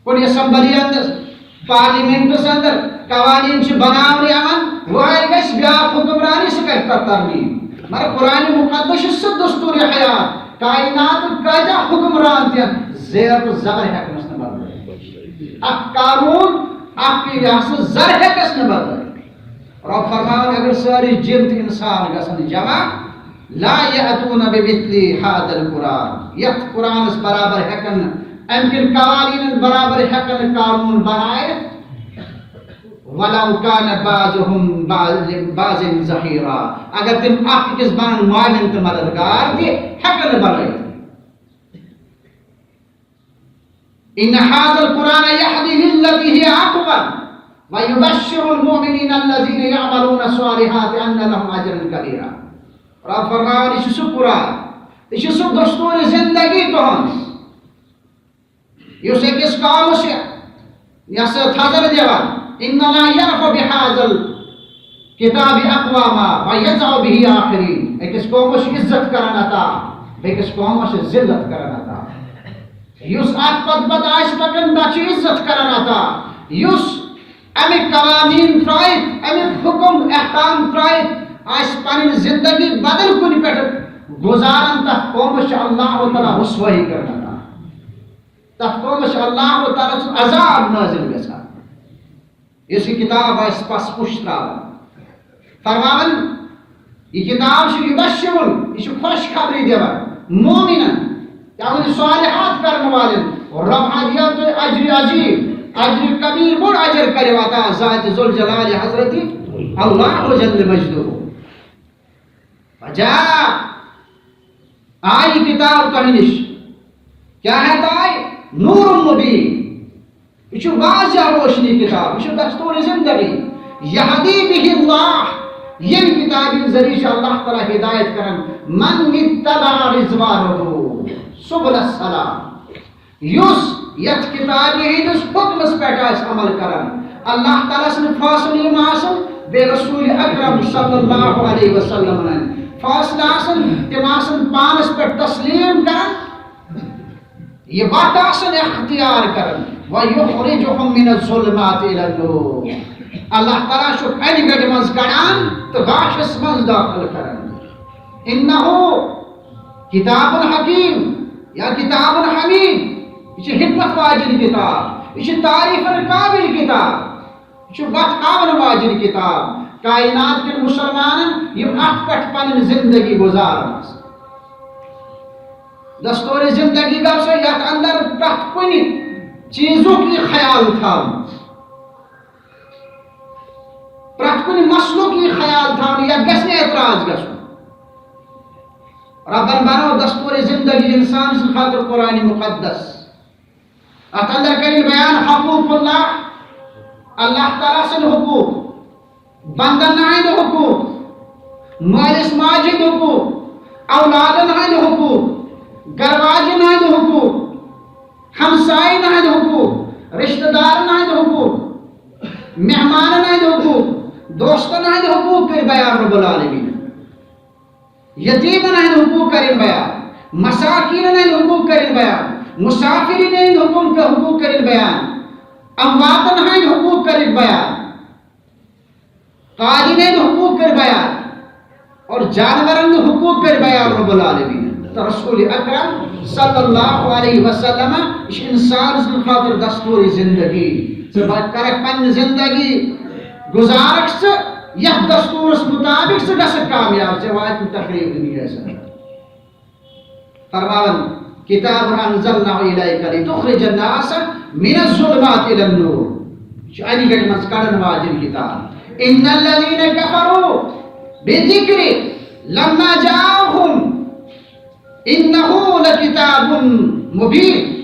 کُنہِ اسمبلی اندر، پارلیمنٹس اندر قوانین چھِ بناونہٕ یِوان، وۄنۍ گژھِ بیٛاکھ حکمرانی، سُہ کرِ تتھ ترمیم۔ مگر قرآن مقدس چھُ سُہ دستور حیات، کائناتُک کٲتیٛاہ حکمران تہِ زیر تہٕ زبر ہیٚکنس نہٕ بدلٲوِتھ۔ اکھ قانون، اکھ یہِ ہسا زر ہیٚکس نہٕ بدلٲوِتھ۔ رب فرماوان، اگر سٲری جن تہٕ انسان گژھن جمع، لا یأتون بمثل هذا القرآن، یتھ قرآنس برابر ہیٚکن نہٕ، امہِ کٮ۪ن قوانینن برابر ہیٚکن نہٕ قانون بنٲوِتھ۔ ولو کان بعضهم بعض، لبعض ظهیرا، اگر تِم اکھ أکِس بنن معاون تہٕ مددگار تہِ، ہیٚکن نہٕ بنٲوِتھ۔ ان هذا القرآن یهدی للتی هی اقوم ویبشر المؤمنین الذین یعملون الصالحات ان لهم اجرا کبیرا۔ رب فرماوان، یہِ چھُ سُہ قرآن، یہِ چھُ سُہ دستور زندگی تُہنٛد، یُس أکِس قومس چھُ یہِ ہسا تھزر دِوان۔ ان اللہ یرفع بهذا الکتاب اقواما ویضع به آخرین۔ أکِس قومس چھُ عزت کران عطا، بیٚکِس قومس چھُ ذلت کران عطا۔ یُس اتھ پتہٕ پتہٕ آسہِ پکان، تتھ چھُ عزت کران عطا۔ یُس امیُک قوانین ترٲیِتھ، امیُک حکم احکام ترٲیِتھ آسہِ پنٕنۍ زندگی بدل کُنہِ پٮ۪ٹھ گُزاران، تتھ قومس چھُ اللہ تعالیٰ رسوٲیی کران عطا۔ تتھ قومس چھُ اللہ تعالیٰ سُنٛد عذاب نازل گژھان۔ یُس یہِ کتاب آسہِ پس پُش تراوان۔ فرماوان، یہِ کتاب چھُ یُبشرُن، یہِ چھُ خۄشخبری دِوان مومنن، یعنی صالحات کرن والٮ۪ن۔ رب ہا دِیو تۄہہِ اجر عظیم، اجر کبیر، بوٚڑ اجر کٔرِو عطا ذات ذوالجلال حضرت اللہ جل مجدہ۔ فجاء، آیہِ کتاب تۄہہِ نِش۔ کیٛاہ ہٮ۪تھ آیہِ؟ نور مبین۔ یہِ چھُ واضح روشنی کتاب، یہِ چھُ دستور زندگی۔ یہدی بہ اللہ، ییٚمہِ کتابہِ ہٕنٛدِ ذٔریعہٕ چھُ اللہ تعالیٰ ہدایت کران۔ من اتبع رضوانہ سبل السلام، یُس یتھ کتابہِ ہٕنٛدِس حکمس پٮ۪ٹھ آسہِ عمل کران، اللہ تعالیٰ سٕنٛدِ فٲصلہٕ یِم آسن، بیٚیہِ رسول اکرم صلی اللہ علیہ وسلم ہٕنٛدۍ فٲصلہٕ آسن، تِم آسن پانس پٮ۪ٹھ تسلیم کران، یہِ وتھ آسن اختیار کران۔ وَيُخْرِجُهُم مِّنَ الظُّلُمَاتِ إِلَى النُّورِ۔ اللہ تعالیٰ چھُ انہِ گٹہِ منٛز کڑان تہٕ گاشس منٛز دٲخل کران۔ انہ کتاب حکیم یا کتاب حمید، یہِ چھِ حکمت واجیٚنۍ کتاب، یہِ چھِ تعریفن قابل کتاب، یہِ چھِ وتھ ہاون واجیٚنۍ کتاب۔ کائنات کٮ۪ن مسلمانن یِم اتھ پٮ۪ٹھ پنٕنۍ زندگی گُزاران آسن۔ دستور زندگی گژھِ یتھ اندر پرٛٮ۪تھ کُنہِ چیٖزُک یہِ خیال تھاوُن، پرٛٮ۪تھ کُنہِ مسلُک یہِ خیال تھاوُن، یتھ گژھِ نہٕ اعتراض گژھُن۔ ربن بنوو دستور زندگی انسان سٕنٛدِ خٲطرٕ قرآن مقدس۔ اتھ اندر کرن بیان حقوق اللہ، اللہ تعالیٰ سٕنٛدۍ حقوق، بندن ہٕنٛدۍ حقوق، مٲلِس ماجہِ ہٕنٛدۍ حقوق، اولادن ہٕنٛدۍ حقوق، گرٕ واجٮ۪ن ہٕنٛدۍ حقوق، ہمساین ہٕنٛدۍ حقوق، رشتہٕ دارن ہٕنٛدۍ حقوق، مہمانن ہٕنٛدۍ بیان رب العالمین۔ یتیمن ہٕنٛدۍ حقوق کرن بیان، مساکینن ہٕنٛدۍ حقوق کرن بیان، مسافرین ہٕنٛدۍ حقوق، حقوق کرن بیان، امواتن ہٕنٛدۍ حقوق کرن بیان، قادین ہٕنٛدۍ حقوق کرن بیان، اور جانورن ہٕنٛدۍ حقوق کرن بیان رب العالمین۔ تو رسول اکرم صلی اللہ علیہ وسلم، یہِ چھُ انسان سٕنٛدِ خٲطرٕ دستور زندگی۔ ژٕ کرکھ پننہِ زندگی گزارکھ ژٕ یتھ دستورس مطابق، ژٕ گژھکھ کامیاب، ژےٚ واتہِ تکلیف دُنیاہس اندر۔ فرماوان، کتاب انزلناه الیک لتخرج الناس من الظلمات الی النور۔ یہِ چھُ انہِ گٹہِ منٛز کڑن واجن کتاب۔ ان الذین کفروا بالذکر لما جاءهم انه لکتاب مبین۔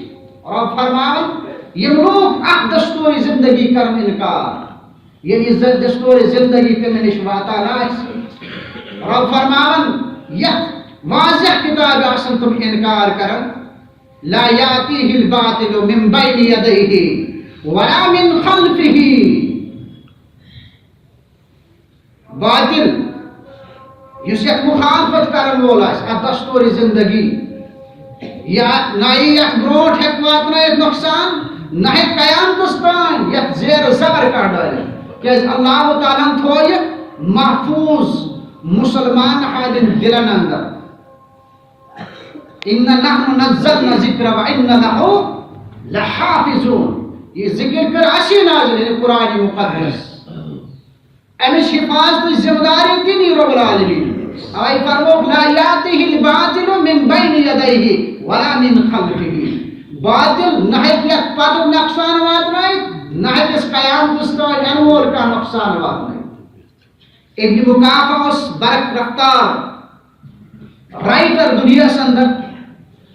رب فرماوان، یِم لوٗکھ اتھ دستور زندگی کرن انکار، ییٚلہِ یہِ ز-، دستور زندگی تِمن نِش واتان آسہِ۔ رب فرماوان، یتھ واضح کتابہِ آسن تِم انکار کران، لا یاتیہ الباطل من بین یدیہ ولا من خلفہ۔ باطل، یُس یتھ مخالفت کرن وول آسہِ، اتھ دستور زندگی، یا نہ یی یتھ برونٹھ ہیٚکہِ واتنٲیِتھ نۄقصان، نہ ہیٚکہِ قیامتس تام یتھ زیر زبر کانٛہہ ڈٲلِتھ۔ کیازِ اللہ تعالیٰ ہن تھوو یہِ محفوظ مسلمان ہٕنٛدٮ۪ن دلن اندر۔ ان نحن نزلنا الذکر و انا لہ لحافظون۔ یہِ ذکر کٔر اسی نازل، یعنی قرآن مقدس۔ امِچ حفاظتٕچ ذمہ داری تہِ نی رب العالمین۔ اوے فرمووُکھ، لا یاتیہ الباطل من بین یدیہ ولا من خلفہ۔ باطل نہ ہیٚکہِ یتھ پتہٕ نۄقصان واتنٲیِتھ، نہ ہیٚکہِ قیامتس تام ینہٕ وول کانٛہہ نۄقصان واتنٲیِتھ۔ ابن مکافہ اوس برق رفتار رائٹر دنیاہس اندر۔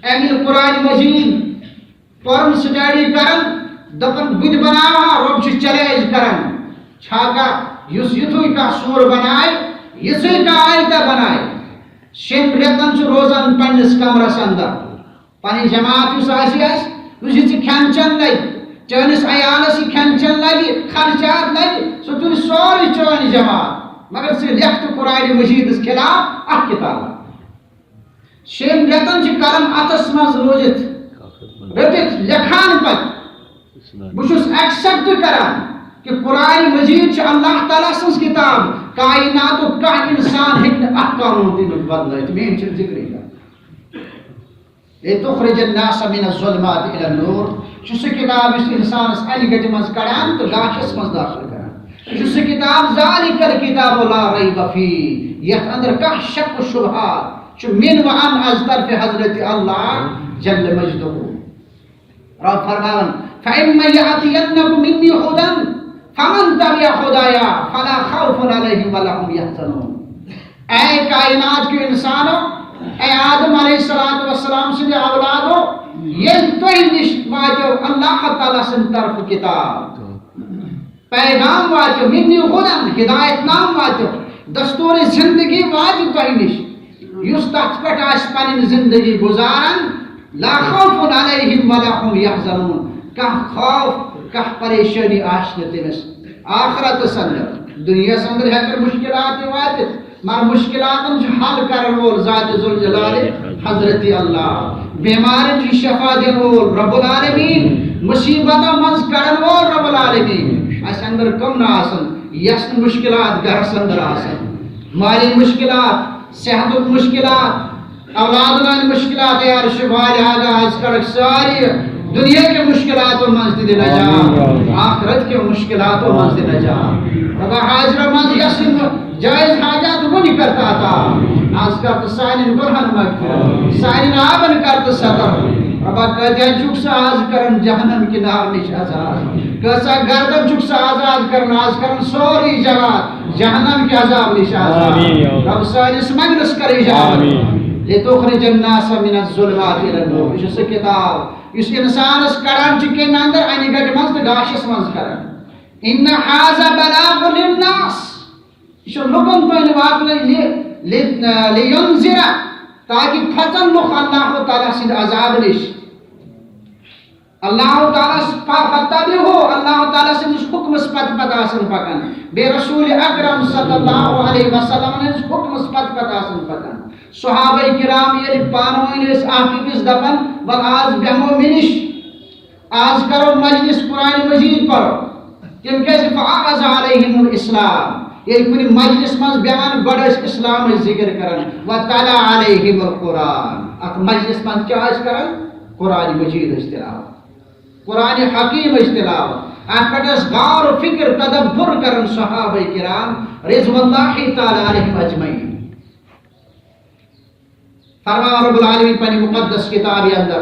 امہِ ییٚلہِ قرآن مجید پرُن، سٹڈی کران، دپان، بہٕ تہِ بناوہا، رب چھُ چیلنج کران، چھا کانٛہہ یُس یُتھُے کانٛہہ سورٕ بنایہِ، یِژھٕے کانٛہہ آیتہ بنایہِ۔ شیٚن رٮ۪تن چھُ روزان پننِس کمرس اندر۔ پنٕنۍ جماعت یُس آسہِ، آسہِ، یُس یہِ ژےٚ کھٮ۪ن چٮ۪ن لگہِ، چٲنِس عیالس یہِ کھٮ۪ن چٮ۪ن لگہِ، خرچات لگہِ، سُہ تُلہِ سورُے چٲنۍ جماعت۔ مگر ژٕ لیکھ تہٕ قرآن مجیدس خلاف اکھ کتاب۔ شیٚن رٮ۪تن چھِ قلم اتھس منٛز روٗزِتھ، رٔٹِتھ لیکھان پتہٕ۔ بہٕ چھُس ایکسپٹ کران کہ قرآن مجید چھِ اللہ تعالیٰ سٕنٛز کتاب، کائناتُک کانٛہہ انسان ہیٚکہِ نہٕ اکھ قانون تمیُک بدلٲیِتھ۔ میٲنۍ چھِنہٕ ذکرٕے کران۔ لتخرج الناس من الظلمات الی النور۔ چھُ سُہ کتاب یُس انسانس انہِ گٹہِ منٛز کڑان تہٕ گاشس منٛز داخل کران۔ چھُ سُہ کتاب، ذالک الکتاب لا ریب فیہ، یتھ اندر کانٛہہ شک و شبہات چھُ، من و عن، از طرف حضرت اللہ جل مجدہ۔ رب فرماوان، فإما یأتینکم منی ھدی فمن تبع ھدایا فلا خوف علیہم ولا ھم یحزنون۔ اے کائنات کے انسانو، اے آدم علیہ الصلوۃ والسلام سٕنٛدِ اولادو، ییٚلہِ تۄہہِ نِش واتیو اللہ تعالیٰ سٕنٛدِ طرفہٕ کتاب، پیغام واتیو، منی ھدی، ہدایت نام واتیو، دستور زندگی واتہِ تۄہہِ نِش، یُس تتھ پٮ۪ٹھ آسہِ پنٕنۍ زندگی گزاران، لا خوف علیہم ولا ھم یحزنون، کانٛہہ خوف، کانٛہہ پریشٲنی آسہِ نہٕ تٔمِس آخرتس اندر۔ دُنیاہس اندر ہٮ۪کن مشکلات تہِ واتِتھ، مگر مشکلاتن چھُ حل کرن وول ذات ذوالجلال حضرت اللہ۔ بیمارن چھُ شفا دِنہٕ وول رب العالمین، مصیبتن منٛز کڑن وول رب العالمین۔ اسہِ اندر کم نہ آسن، یس نہٕ مشکلات گرس اندر آسن، مالی مشکلات، صحتُک مشکلات، اولادن ہٕنٛدۍ مشکلات، یا رب، شفا دِ، آز کڑکھ ساری دنیا کے مشکلاتو منٛز تہِ دِ نجات، آخرت کے مشکلاتو منٛز تہِ دِ نجات۔ ربا، حاضرہ منٛز یس یِم جائز حاجات وُنہِ کر تہٕ عطا، آز کر تہٕ سانٮ۪ن گناہن مغفرت، سانٮ۪ن عابن کر تہٕ ستر۔ ربا، کۭتیاہ چھُکھ ژٕ آز کران جہنم کہِ نار نِش آزاد، کۭژاہ گردن چھُکھ ژٕ آزاد کران، آز کران سورُے جواب جہنم کہِ عذاب نِش آزاد۔ آمین یا اللہ۔ رب، سٲنِس منگنس کر اجابت۔ آمین۔ لتخرج الناس من الظلمات الی النور۔ یہِ چھُ سُہ کتاب یُس انسانس کڑان چھُ کیٚمہِ اندر، انہِ گٹہِ منٛز تہٕ گاشس منٛز کران۔ ان ھذا بلاغ للناس۔ یہِ چھُ لُکن تام واتنہٕ، لی-، لی-، لینذر، تاکہِ کھژن لُکھ اللہ تعالیٰ سٕنٛدِ عذاب نِش۔ اللہ تعالیٰ س-، ف-، فتبعوہ، اللہ تعالیٰ سٕنٛدِس حُکمَس پتہٕ پتہٕ آسان پکان، بیٚیہِ رسول اکرم صلی اللہ علیہ وسلم ہٕنٛدِس حُکمَس پتہٕ پتہٕ آسان پکان۔ صحابہ کرام ییٚلہِ پانہٕ ؤنۍ ٲسۍ اکھ أکِس دپان، "وَلہٕ آز بیٚہمو مےٚ نِش، آز کرو مجلس قرآن مجید پرو"، تِم کیازِ؟ فعرض علیہم الاسلام۔ ییٚلہِ کُنہِ مجلس منٛز بیٚہان، گۄڈٕ ٲسۍ اسلامٕچ ذکر کران، وتلا علیہم القرآن۔ اتھ مجلس منٛز کیٛاہ ٲسۍ کران؟ قرآن مجید ٲسۍ تلاوت، قرآن حکیم ٲسۍ تلاوت۔ اتھ پٮ۪ٹھ ٲسۍ غور و فکر، تدبر کران صحابہ کرام رضوان اللہ تعالیٰ علیہم اجمعین۔ فرماوان رب العالمین پننہِ مقدس کتابہِ اندر،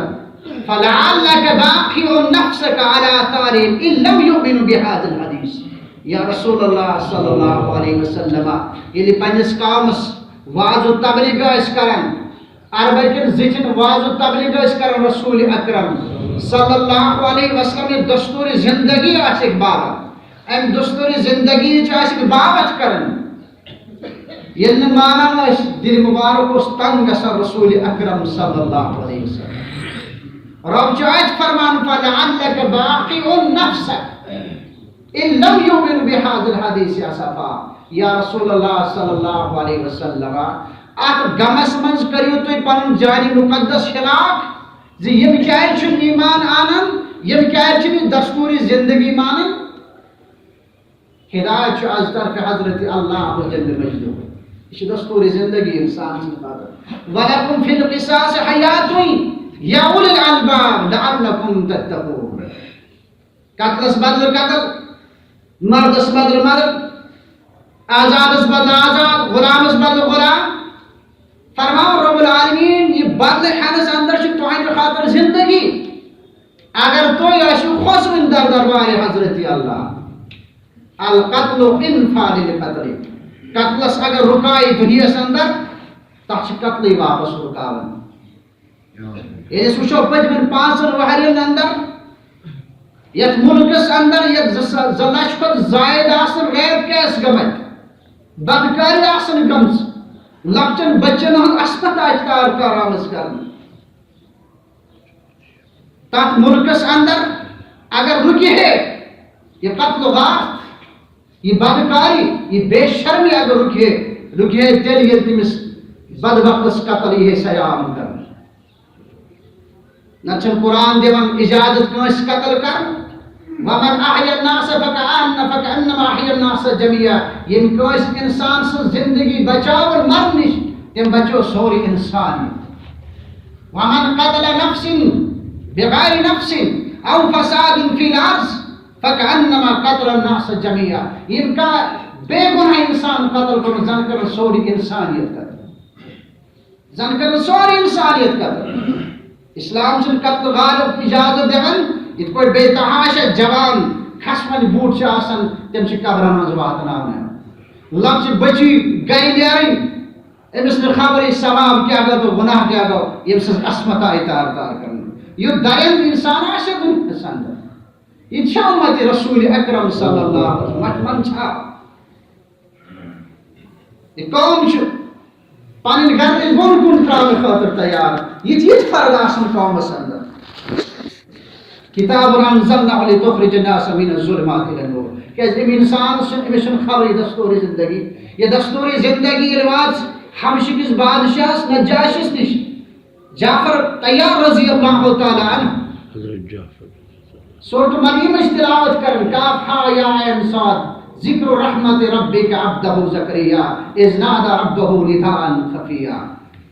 "فلعلک باخع نفسک علی آثارہم ان لم یؤمنوا بہذا الحدیث"۔ یا رسول اللہ صلی اللہ علیہ وسلم، ییٚلہِ پننِس قومس وعظ و تبلیغ ٲسۍ کران، عربہٕ کٮ۪ن زِٹھٮ۪ن وعظ و تبلیغ ٲسۍ کران رسول اکرم صلی اللہ علیہ وسلم، یہِ دستور زندگی آسہِ اکھ باوت، امہِ دستور زندگی چھِ آسہِ اکھ باوت کران۔ ییٚلہِ نہٕ مانان ٲسۍ، دِل مُبارک اوس تنگ گژھان رسول اکرم صلی اللہ علیہ وسلم۔ رب چھُ اَتہِ فرمان، "فلعلک باخع نفسک ان لم یؤمنوا بہذا الحدیث اسفا"۔ یا رسول اللہ صلی اللہ علیہ وسلم، اتھ غمس منٛز کٔرِو تُہۍ پنُن جانِ مقدس ہلاک زِ یِم کیازِ چھِنہٕ ایمان انان، یِم کیازِ چھِنہٕ یہِ دستور زندگی مانان۔ ہدایت چھُ از طرف حضرت اللہ جل مجدہ۔ یہِ چھُ دستور زندگی انسان سٕنٛدِ خٲطرٕ۔ "ولکم فی القصاص حیات یا اولی الالباب لعلکم تتقون"۔ قتلس بدلہٕ قتل، مردس بدلہٕ مرد، آزادس بدلہٕ آزاد، غلامس بدلہٕ غلام۔ فرماو رب العالمین، یہِ بدلہٕ ہٮ۪نس اندر چھِ تُہنٛدِ خٲطرٕ زندگی۔ اگر تُہۍ ٲسِو کھوژوٕنۍ در دربارِ حضرت اللہ، القتل انفا للقتل۔ قتلس اگر رُکایہِ دُنیاہس اندر، تتھ چھِ قتلٕے واپس رُکاوان۔ ییٚلہِ أسۍ وٕچھو پٔتمٮ۪ن پانٛژن ؤہرین اندر یتھ مُلکس اندر یتھ زٕ سا-، زٕ لچھ کھۄتہٕ زاید آسن ریپ کیس گٔمٕتۍ، بدکاری آسن گٔمٕژ، لۄکٹٮ۪ن بچن ہُنٛد عصمت آسہِ تار تار آمٕژ کرنہٕ۔ تتھ مُلکس اندر اگر رُکہِ ہے یہِ قتل و غارت، یہِ بدکاری، یہِ بے شرمی اگر رُکہِ ہے، رُکہِ ہے تیٚلہِ ییٚلہِ تٔمِس بدبختس قتل یی ہے سیام کرنہٕ۔ نتہٕ چھُنہٕ قرآن دِوان اجازت کٲنٛسہِ قتل کرنہٕ۔ "ومن احیا الناس فکأن-، فکأنما احیا الناس جميعا"۔ ییٚمۍ کٲنٛسہِ انسان سٕنٛز زندگی بچاوٕن مرنہٕ نِش، تٔمۍ بچو سورُے انسانیت۔ "ومن قتل نفس بغیر نفس او فساد فی الارض فکأنما قتل الناس جميعا"۔ ییٚمۍ کانٛہہ بے گناہ انسان قتل کوٚرمُت، زن کٔرٕن سورُے انسانیت قتل۔ زن کٔرٕن سورُے انسانیت قتل۔ اسلام چھُنہٕ قتل غارت اجازت دِوان، یِتھ پٲٹھۍ بے تحاشا جوان کھسوٕنۍ بوٗٹ چھِ آسان، تِم چھِ قبرن منٛز واتناونہٕ۔ لۄکچہِ بچی گرِ نیرٕنۍ، أمِس نہٕ خبرٕے ثواب کیٛاہ گوٚو تہٕ گۄناہ کیٛاہ گوٚو، ییٚمہِ سٕنٛز عصمت آیہِ تار تار کرنہٕ۔ یُتھ درٮ۪نٛد انسان آسہِ دُنیاہس اندر۔ یہِ چھا اُمت رسول اکرم صلی اللہ علیہ وسلم؟ من چھا؟ یہِ قوم چھُ پنٕنۍ گرٕ بۄن کُن ترٛاونہٕ خٲطرٕ تیار۔ یہِ تہِ یہِ تہِ فرد آسان قومس اندر۔ کتاب انزلناه لتخرج الناس من الظلمات الى النور۔ کیازِ أمۍ انسان چھُنہٕ، أمِس چھُنہٕ خبرٕے دستور زندگی۔ یہِ دستور زندگی ییٚلہِ واتہِ ہمشہِ کِس بادشاہس نجاشس نِش، جعفر طیار رضی اللہ تعالیٰ عنہ۔ حضرت جعفر۔ سورۃ مریم ٲسۍ تلاوت کران، کاف ہا یا عین صاد، ذکر رحمت ربک عبدہ زکریا اذ نادی ربہ نداء خفیا۔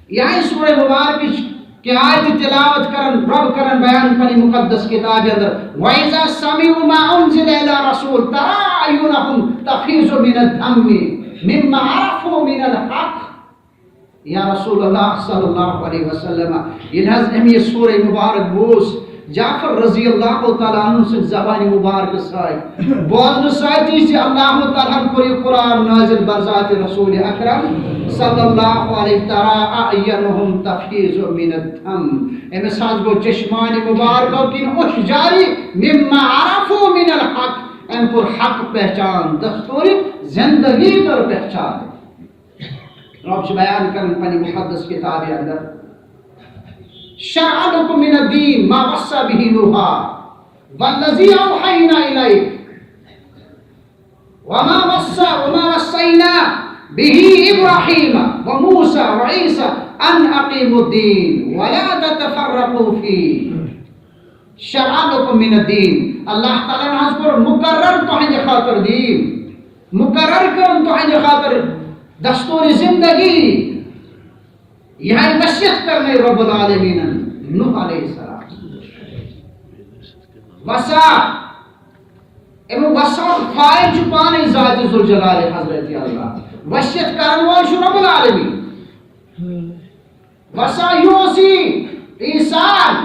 یہے سورہ مبارکچ کہ آیت تلاوت کران، رب کران بیان پننہِ مقدس کتابہِ اندر، وَإِذَا سَمِعُوا مَا أُنزِلَ إِلَى الرَّسُولِ تَرَىٰ أَعْيُنَهُمْ تَفِيضُ مِنَ الدَّمْعِ مِمَّا عَرَفُوا مِنَ الْحَقِّ۔ یا رسول اللہ صلی اللہ علیہ وسلم، ییٚلہِ حظ أمۍ یہِ سورہ مبارک بوٗز، جعفر رضی اللہ تعالیٰ عنہ سٕنٛدِ زبانہِ مبارکہٕ سۭتۍ بوزنہٕ سۭتی زِ اللہ تعالیٰ ہن کوٚر یہِ قرآن نازل بذات رسول اکرم صلی اللہ علیہ، ترى أعينهم تفيض من الدم۔ أمِس حظ گوٚو چشمانِ مبارکو کِنۍ اوٚش جاری، مما عرفوا من الحق، أمۍ کوٚر حق پہچان، دستورِ زندگی کٔر پہچان۔ رب چھُ بیان کران پننہِ مقدس کتابہِ اندر، شرع لكم من الدين ما وصى به نوحا والذي أوحينا إليك وما وصى وما وصينا به إبراهيم وموسى وعيسى أن أقيموا الدين ولا تتفرقوا فيه شرع لكم من الدين. اللہ تعالیٰ ہن حظ کوٚر مقرر تُہنٛدِ خٲطرٕ دیٖن، مقرر کٔرٕن تُہنٛدِ خٲطرٕ دستوٗرِ زندگی۔ یِہے وصیت کرنے رب العالمینن نوح علیہ السلام۔ وصا، امیُک وصا فاعل چھُ پانے ذات ذوالجلال حضرت اللہ۔ وصیت کرن وول چھُ رب العالمین۔ وصا یوصی انسان،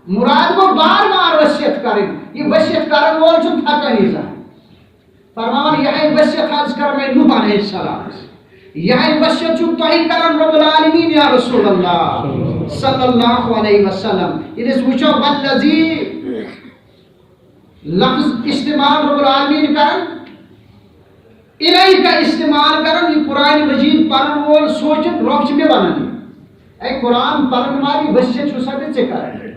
مراد گوٚو بار بار وصیت کرٕنۍ۔ یہِ وصیت کرن وول چھُنہٕ تھکٲنی زانٛہہ۔ فرماوان، یہے وصیت حظ کٔر مےٚ نوح علیہ السلام۔ یہے وصیت چھُ تۄہہِ کران رب العالمین یا رسول اللہ صلی اللہ علیہ وسلم۔ ییٚلہِ أسۍ وٕچھو، والذی لفظ استعمال رب العالمین کران، الیک استعمال کران، یہِ قرآن مجید پرن وول سونچن، رب چھُ مےٚ ونان، اے قرآن پرن والی، وصیت چھُ سا مےٚ ژےٚ کران۔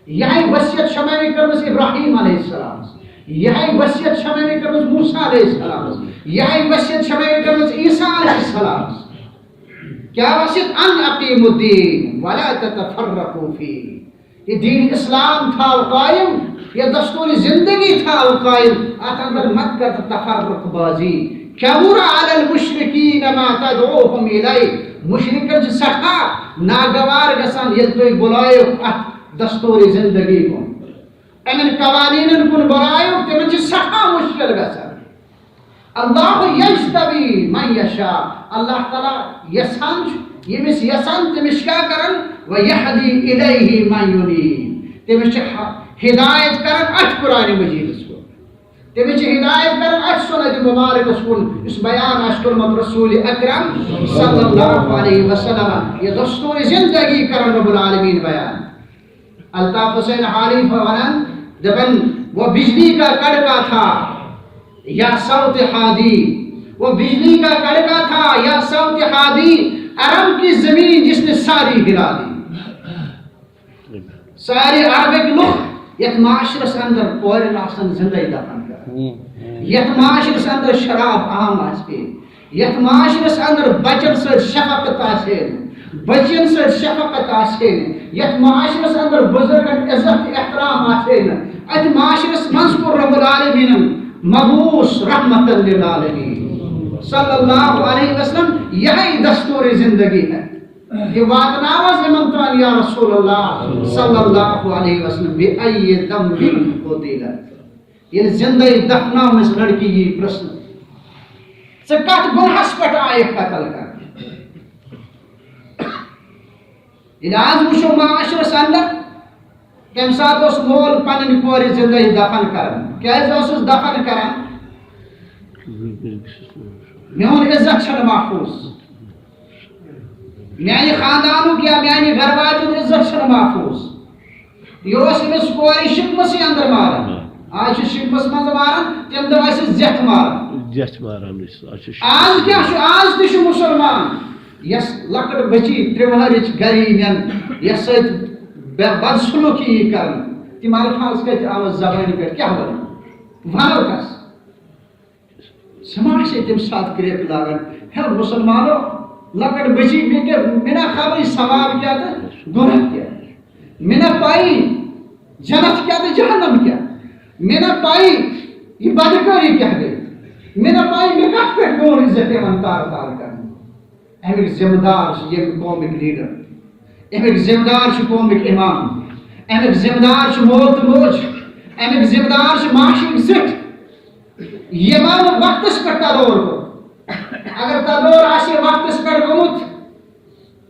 یہے وصیت چھِ مےٚ کٔرمٕژ ابراہیم علیہ السلام، یہے وصیت چھِ مےٚ کٔرمٕژ موسیٰ علیہ السلام، یہے وصیت چھِ مےٚ کٔرمٕژ عیسیٰ علیہ السلام۔ کیا وصیت؟ ان اقیموا الدین ولا تتفرقوا فیہ۔ یہ دین اسلام تھاو قائم، یہ دستور زندگی تھاو قائم، اتھ اندر مت کر تفرق بازی۔ کبر علی المشرکین ما تدعوہم الیہ۔ مشرکن چھِ سٹھا ناگوار گژھان ییٚلہِ تُہۍ بُلٲیِو اتھ دستور زندگی کُن۔ امن قوانینن کُن بُلٲیِو، تِمن چھِ سٹھا مشکل گژھان۔ اللہ یجتبی من یشاء، اللہ تعالیٰ یژھان چھُ، ییٚمِس یژھان تٔمِس چھُ کیٛاہ کران؟ ویہدی الیہ من ینیب، تٔمِس چھُ ہ-، ہدایت کران اتھ قرآن مجیدس کُن، تٔمِس چھُ ہدایت کران اتھ سنت مبارکس کُن، یُس بیان آسہِ کوٚرمُت رسول اکرم صلی اللہ علیہ وسلم۔ یہ دستور زندگی کران رب العالمین بیان۔ الطاف حسین حالی ونان، دپان، وہ بجلی کا کڑکا تھا یا صوت ہادی، وہ بجلی کا کڑکا تھا یا صوت ہادی، عرب کی زمین جس نے ساری ہلا دی۔ سارے عربٕکۍ لُکھ یتھ معاشرس اندر کورٮ۪ن آسن زندے دفن کران، یتھ معاشرس اندر شراب عام آسہِ ہے، یتھ معاشرس اندر بچن سۭتۍ شفقت آسہِ ہے نہٕ، بچین سۭتۍ شفقت آسہِ ہے نہٕ، یتھ معاشرس اندر بزرگن عزت تہٕ احترام آسہِ ہے نہٕ، اتھ معاشرس منٛز کوٚر رب العالمینن مبعوث رحمت للعالمین صلی اللہ علیہ وسلم۔ یہے دستور زندگی ہے۔ یہ واتناو حظ یِمن تام یا رسول اللہ صلی اللہ علیہ وسلم، بأی ذنب قتلت۔ ییٚلہِ زِندَے دفناونَس لڑکی یی پرٛژھنہٕ، ژٕ کَتھ گۄناہَس پٮ۪ٹھ آیَکھ قتل کرنہٕ؟ ییٚلہِ آز وٕچھو معاشرَس اندر، تَمہِ ساتہٕ اوس مول پنٕنۍ کورِ زِندَے دفن کران۔ کیٛازِ اوسُس دفن کران؟ میون عزت چھُنہٕ محفوظ۔ میانہِ خاندانُک یا میانہِ گرٕ واجہِ ہُنٛد عزت چھُنہٕ محفوظ۔ یہِ اوس أمِس کورِ شِکمَسٕے اندر ماران۔ آز چھِ شِکمَس منٛز ماران، تَمہِ دۄہ ٲسِس زیٚتھ ماران۔ زیٚتھ ماران ٲسۍ، آز چھِ شِکمَس۔ آز کیٛاہ چھُ؟ آز تہِ چھُ مُسلمان، یَس لۄکٕٹ بٔچی ترٛےٚ وُہرٕچ گَرِ یی نِنہٕ، یَس سۭتۍ بے-، بدسلوٗکی یی کرنہٕ، تِم الفاظ کَتہِ آوَس زبٲنہِ پٮ۪ٹھ؟ کیٛاہ وَنو؟ وَنو کَس؟ سُہ ما آسہِ ہے تَمہِ ساتہٕ کرٛیکہٕ لاگان، ہے مُسلمانو، لۄکٕٹ بٔچی، مےٚ کیٛاہ، مےٚ نا خبرٕے ثواب کیٛاہ تہٕ گۄناہ کیٛاہ، مےٚ نا پَیی جنت کیٛاہ تہٕ جہنم کیٛاہ، مےٚ نا پَیی یہِ بدکٲری کیٛاہ گٔے، مےٚ نا پَیی مےٚ کَتھ پٮ۪ٹھ گوٚو عزت یِوان تار تار کرنہٕ۔ اَمِکۍ ذمہٕ دار چھِ ییٚمہِ قومٕکۍ لیڈر، اَمِکۍ ذمہٕ دار چھِ قومٕکۍ اِمام، اَمِکۍ ذمہٕ دار چھِ مول تہٕ موج، اَمِکۍ ذمہٕ دار چھِ معاشرٕکۍ زِٹھۍ۔ یِمو نہٕ وقتس پٮ۪ٹھ تدور کوٚر۔ اگر تدور آسہِ ہے وقتس پٮ۪ٹھ گوٚمُت،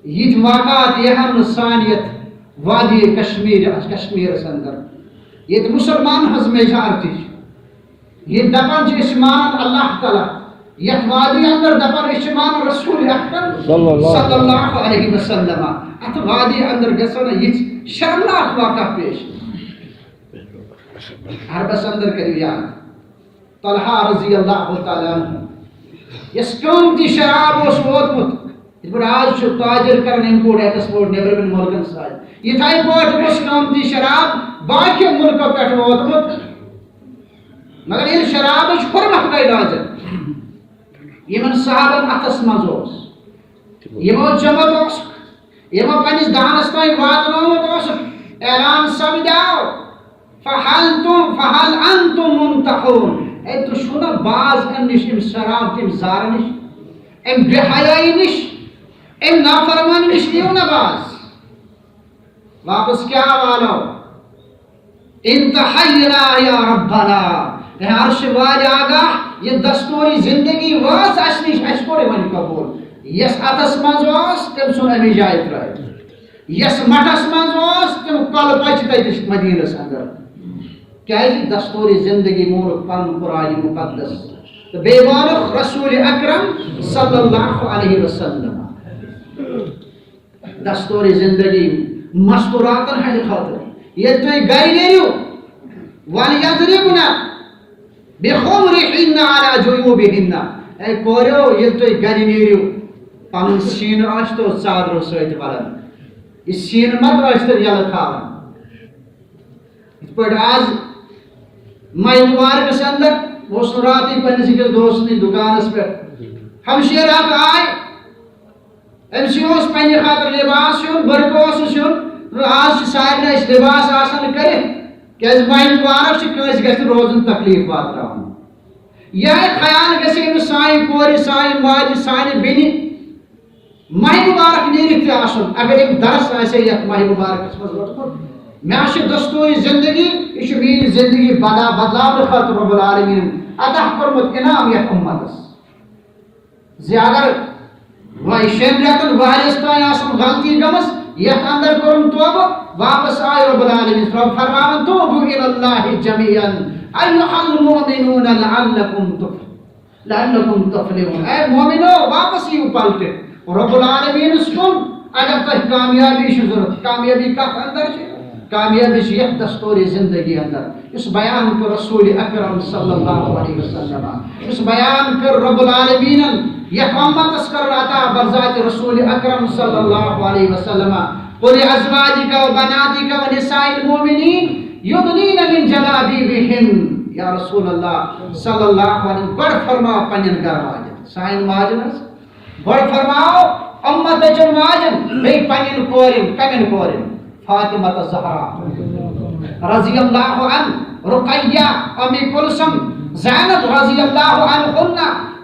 یِتھۍ واقعات یِہن نہٕ سانہِ یتھ وادی کشمیر، کشمیرس اندر، ییٚتہِ مُسلمان ہٕنٛز majority چھِ۔ ییٚتہِ دپان چھِ أسۍ چھِ مانان اللہ تعالیٰ، یتھ وادی اندر دپان أسۍ چھِ مانان رسول اکرم صلی اللہ صلی اللہ علیہ وسلم۔ اتھ وادی اندر گژھن نہٕ یِتھۍ شرمناک واقعہ پیش۔ عربس اندر کٔرِو یاد، طلحہ رضی اللہ تعالیٰ عنہ، یس قۭمتی شراب اوس ووتمُت، یِتھ پٲٹھۍ آز چھُ تاجر کران import export نیبرِمٮ۪ن مُلکن سۭتۍ، یِتھے پٲٹھۍ اوس قۭمتی شراب باقیو مُلکو پٮ۪ٹھ ووتمُت، مگر ییٚلہِ شرابٕچ حرمت گٔے نازِل، یِمن صحابن اتھس منٛز اوس، یِمو چوٚمُت اوسُکھ، یِمو پننِس دہنس تام واتنومُت اوسُکھ، اعلان سپدیو، فہل تم، فہل انتم منتہون۔ اے، تُہۍ چھِو نا باز امہِ نِش، امہِ شراب، تمہِ زارٕ نِش، امہِ بے حیٲیی نِش، امہِ نافرمٲنی نِش یِیِو نا باز۔ واپس کیٛاہ والو؟ انتہینا یا ربنا۔ اے عرش والہِ آگاہ، یہِ دستوٗری زندگی وٲژ اَسہِ نِش، اَسہِ کوٚر یہِ وۄنۍ قبوٗل۔ یَس اَتھس منٛز اوس، تٔمۍ ژھُن اَمی جایہِ ترٛٲوِتھ۔ یَس مٹھس منٛز اوس، تِم کۄلہٕ پچہِ تَتہِ مدیٖنس اندر۔ کیٛازِ؟ دستوٗری زندگی مونُکھ پنُن قرآنِ مقدس تہٕ بیٚیہِ مونُکھ رسول اکرم صلی اللہ علیہ وسلم۔ دستوٗری زندگی مستوراتن ہٕنٛدِ خٲطرٕ۔ ییٚلہِ تُہۍ گرِ نیرِو، وَلْيَضْرِبْنَ بِخُمُرِهِنَّ عَلَى جُيُوبِهِنَّ۔ اے کوریو، ییٚلہِ تُہۍ گرِ نیرِو، پنُن سیٖنہٕ ٲسۍتو ژادرو سۭتۍ وَلان۔ یہِ سیٖنہٕ مت ٲسۍتو یَلہٕ تھاوان۔ یِتھ پٲٹھۍ آز ماہِ مُبارکس اندر، بہٕ اوسُس راتٕے پننِس أکِس دوستہٕ نِش دُکانس پٮ۪ٹھ۔ ہمشیرٕ اکھ آے، أمۍ سٕے اوس پننہِ خٲطرٕ لباس ہیوٚن، بٔرکہٕ اوسُس ہیوٚن، دوٚپُن، آز چھِ سارنٕے اَسہِ لباس آسان کٔرِتھ، کیٛازِ ماہِ مُبارک چھِ، کٲنٛسہِ گژھِ نہٕ روزُن تکلیف واتناوُن۔ یِہوٚے خیال گژھِ أمِس سانہِ کورِ، سانہِ ماجہِ، سانہِ بیٚنہِ ماہِ مُبارک نیٖرِتھ تہِ آسُن، اگر أمۍ درس آسہِ ہے یَتھ ماہِ مُبارکس منٛز روٚٹمُت، مےٚ چھِ دستوٗری زندگی، یہِ چھُ میٛٲنۍ زندگی بدا-، بدلاونہٕ خٲطرٕ رب العالمیٖنَن عطا کوٚرمُت انعام یَتھ اُمتس۔ زِ اگر وۄنۍ شٮ۪ن رٮ۪تن ؤہرِس تام آسن غلطی گٔمٕژ، یتھ اندر کوٚرُن توبہٕ، واپس آے رب العالمین، رب فرماوان، "توبوا الی اللہ جمیعا ایھا المؤمنون لعلکم تفلحون۔" لعلکم تفلحون۔ اے مومنو، واپس یِیِو پلٹِتھ رب العالمینس کُن، اگر تۄہہِ کامیابی چھِ ضرورت۔ کامیابی کتھ اندر چھِ؟ کامیابی چھِ یتھ دستوٗری زندگی اندر۔ یُس بیان کٔر رسول اکرم صلی اللہ علیہ وسلم، یُس بیان کٔر رب العالمینن یتھ امتس کٔر عطا بذات رسول اکرم صلی اللہ علیہ وسلم، "قل لازواجک و بناتک و نساء المؤمنین یدنین من جلابیبہن"۔ یا رسول اللہ صلی اللہ علیہ وسلم، گۄڈٕ فرماو پننٮ۪ن گرٕ واجن، سانٮ۪ن ماجن حظ، گۄڈٕ فرماو امتچن ماجن، بیٚیہِ پننٮ۪ن کورٮ۪ن، کمٮ۪ن کورٮ۪ن؟ فاطمہ الزہرا رضی اللہ عنہ، رقیہ، ام کلثوم، زینب رضی اللہ عنہن،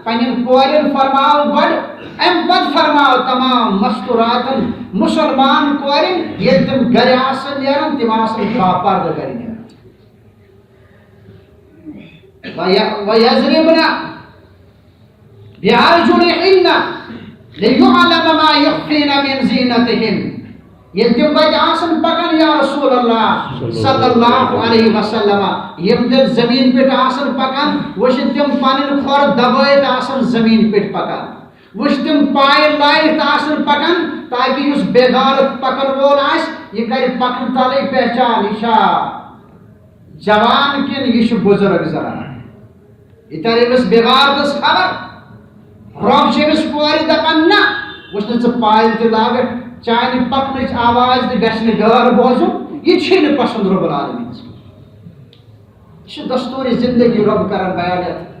پننٮ۪ن کورٮ۪ن فرماو گۄڈٕ، امہِ پتہٕ فرماو تمام مستوراتن، مسلمان کورٮ۪ن، ییٚلہِ تِم گرِ آسن نیران، تِم آسن باپردٕ گرِ نیران۔ وَيَ-، وَيَضْرِبْنَ بِأَرْجُلِهِنَّ لِيُعْلَمَ مَا يُخْفِينَ مِنْ زِينَتِهِنَّ۔ ییٚلہِ تِم وَتہِ آسَن پَکان، یا رسول اللہ صلی اللہ علیہ وسلم، یِم تیٚلہِ زٔمیٖن پٮ۪ٹھ آسَن پَکان، وٕچھِن تِم پَنٕنۍ کھۄر دَبٲیِتھ آسَن زٔمیٖن پٮ۪ٹھ پَکان، وٕچھ تِم پایہِ لایِتھ آسَن پَکان، تاکہِ یُس بے غیرت پَکَن وول آسہِ، یہِ کَرِ پَکنہٕ تَلٕے پہچان، یہِ چھا جوان کِنہٕ یہِ چھُ بُزرگ زنان۔ یہِ تَرِ أمِس بے غیرتس خبر۔ رۄب چھُ أمِس کورِ دَپان، "نہ، وٕچھ نہٕ ژٕ پایہِ تہِ لاگَکھ، چانہِ پَکنٕچ آواز تہِ گژھِ نہٕ غٲر بوزُن، یہِ چھُے نہٕ پسند رب العالمینس۔" یہِ چھُ دستوٗرِ زندگی رب کران بیان یَتھ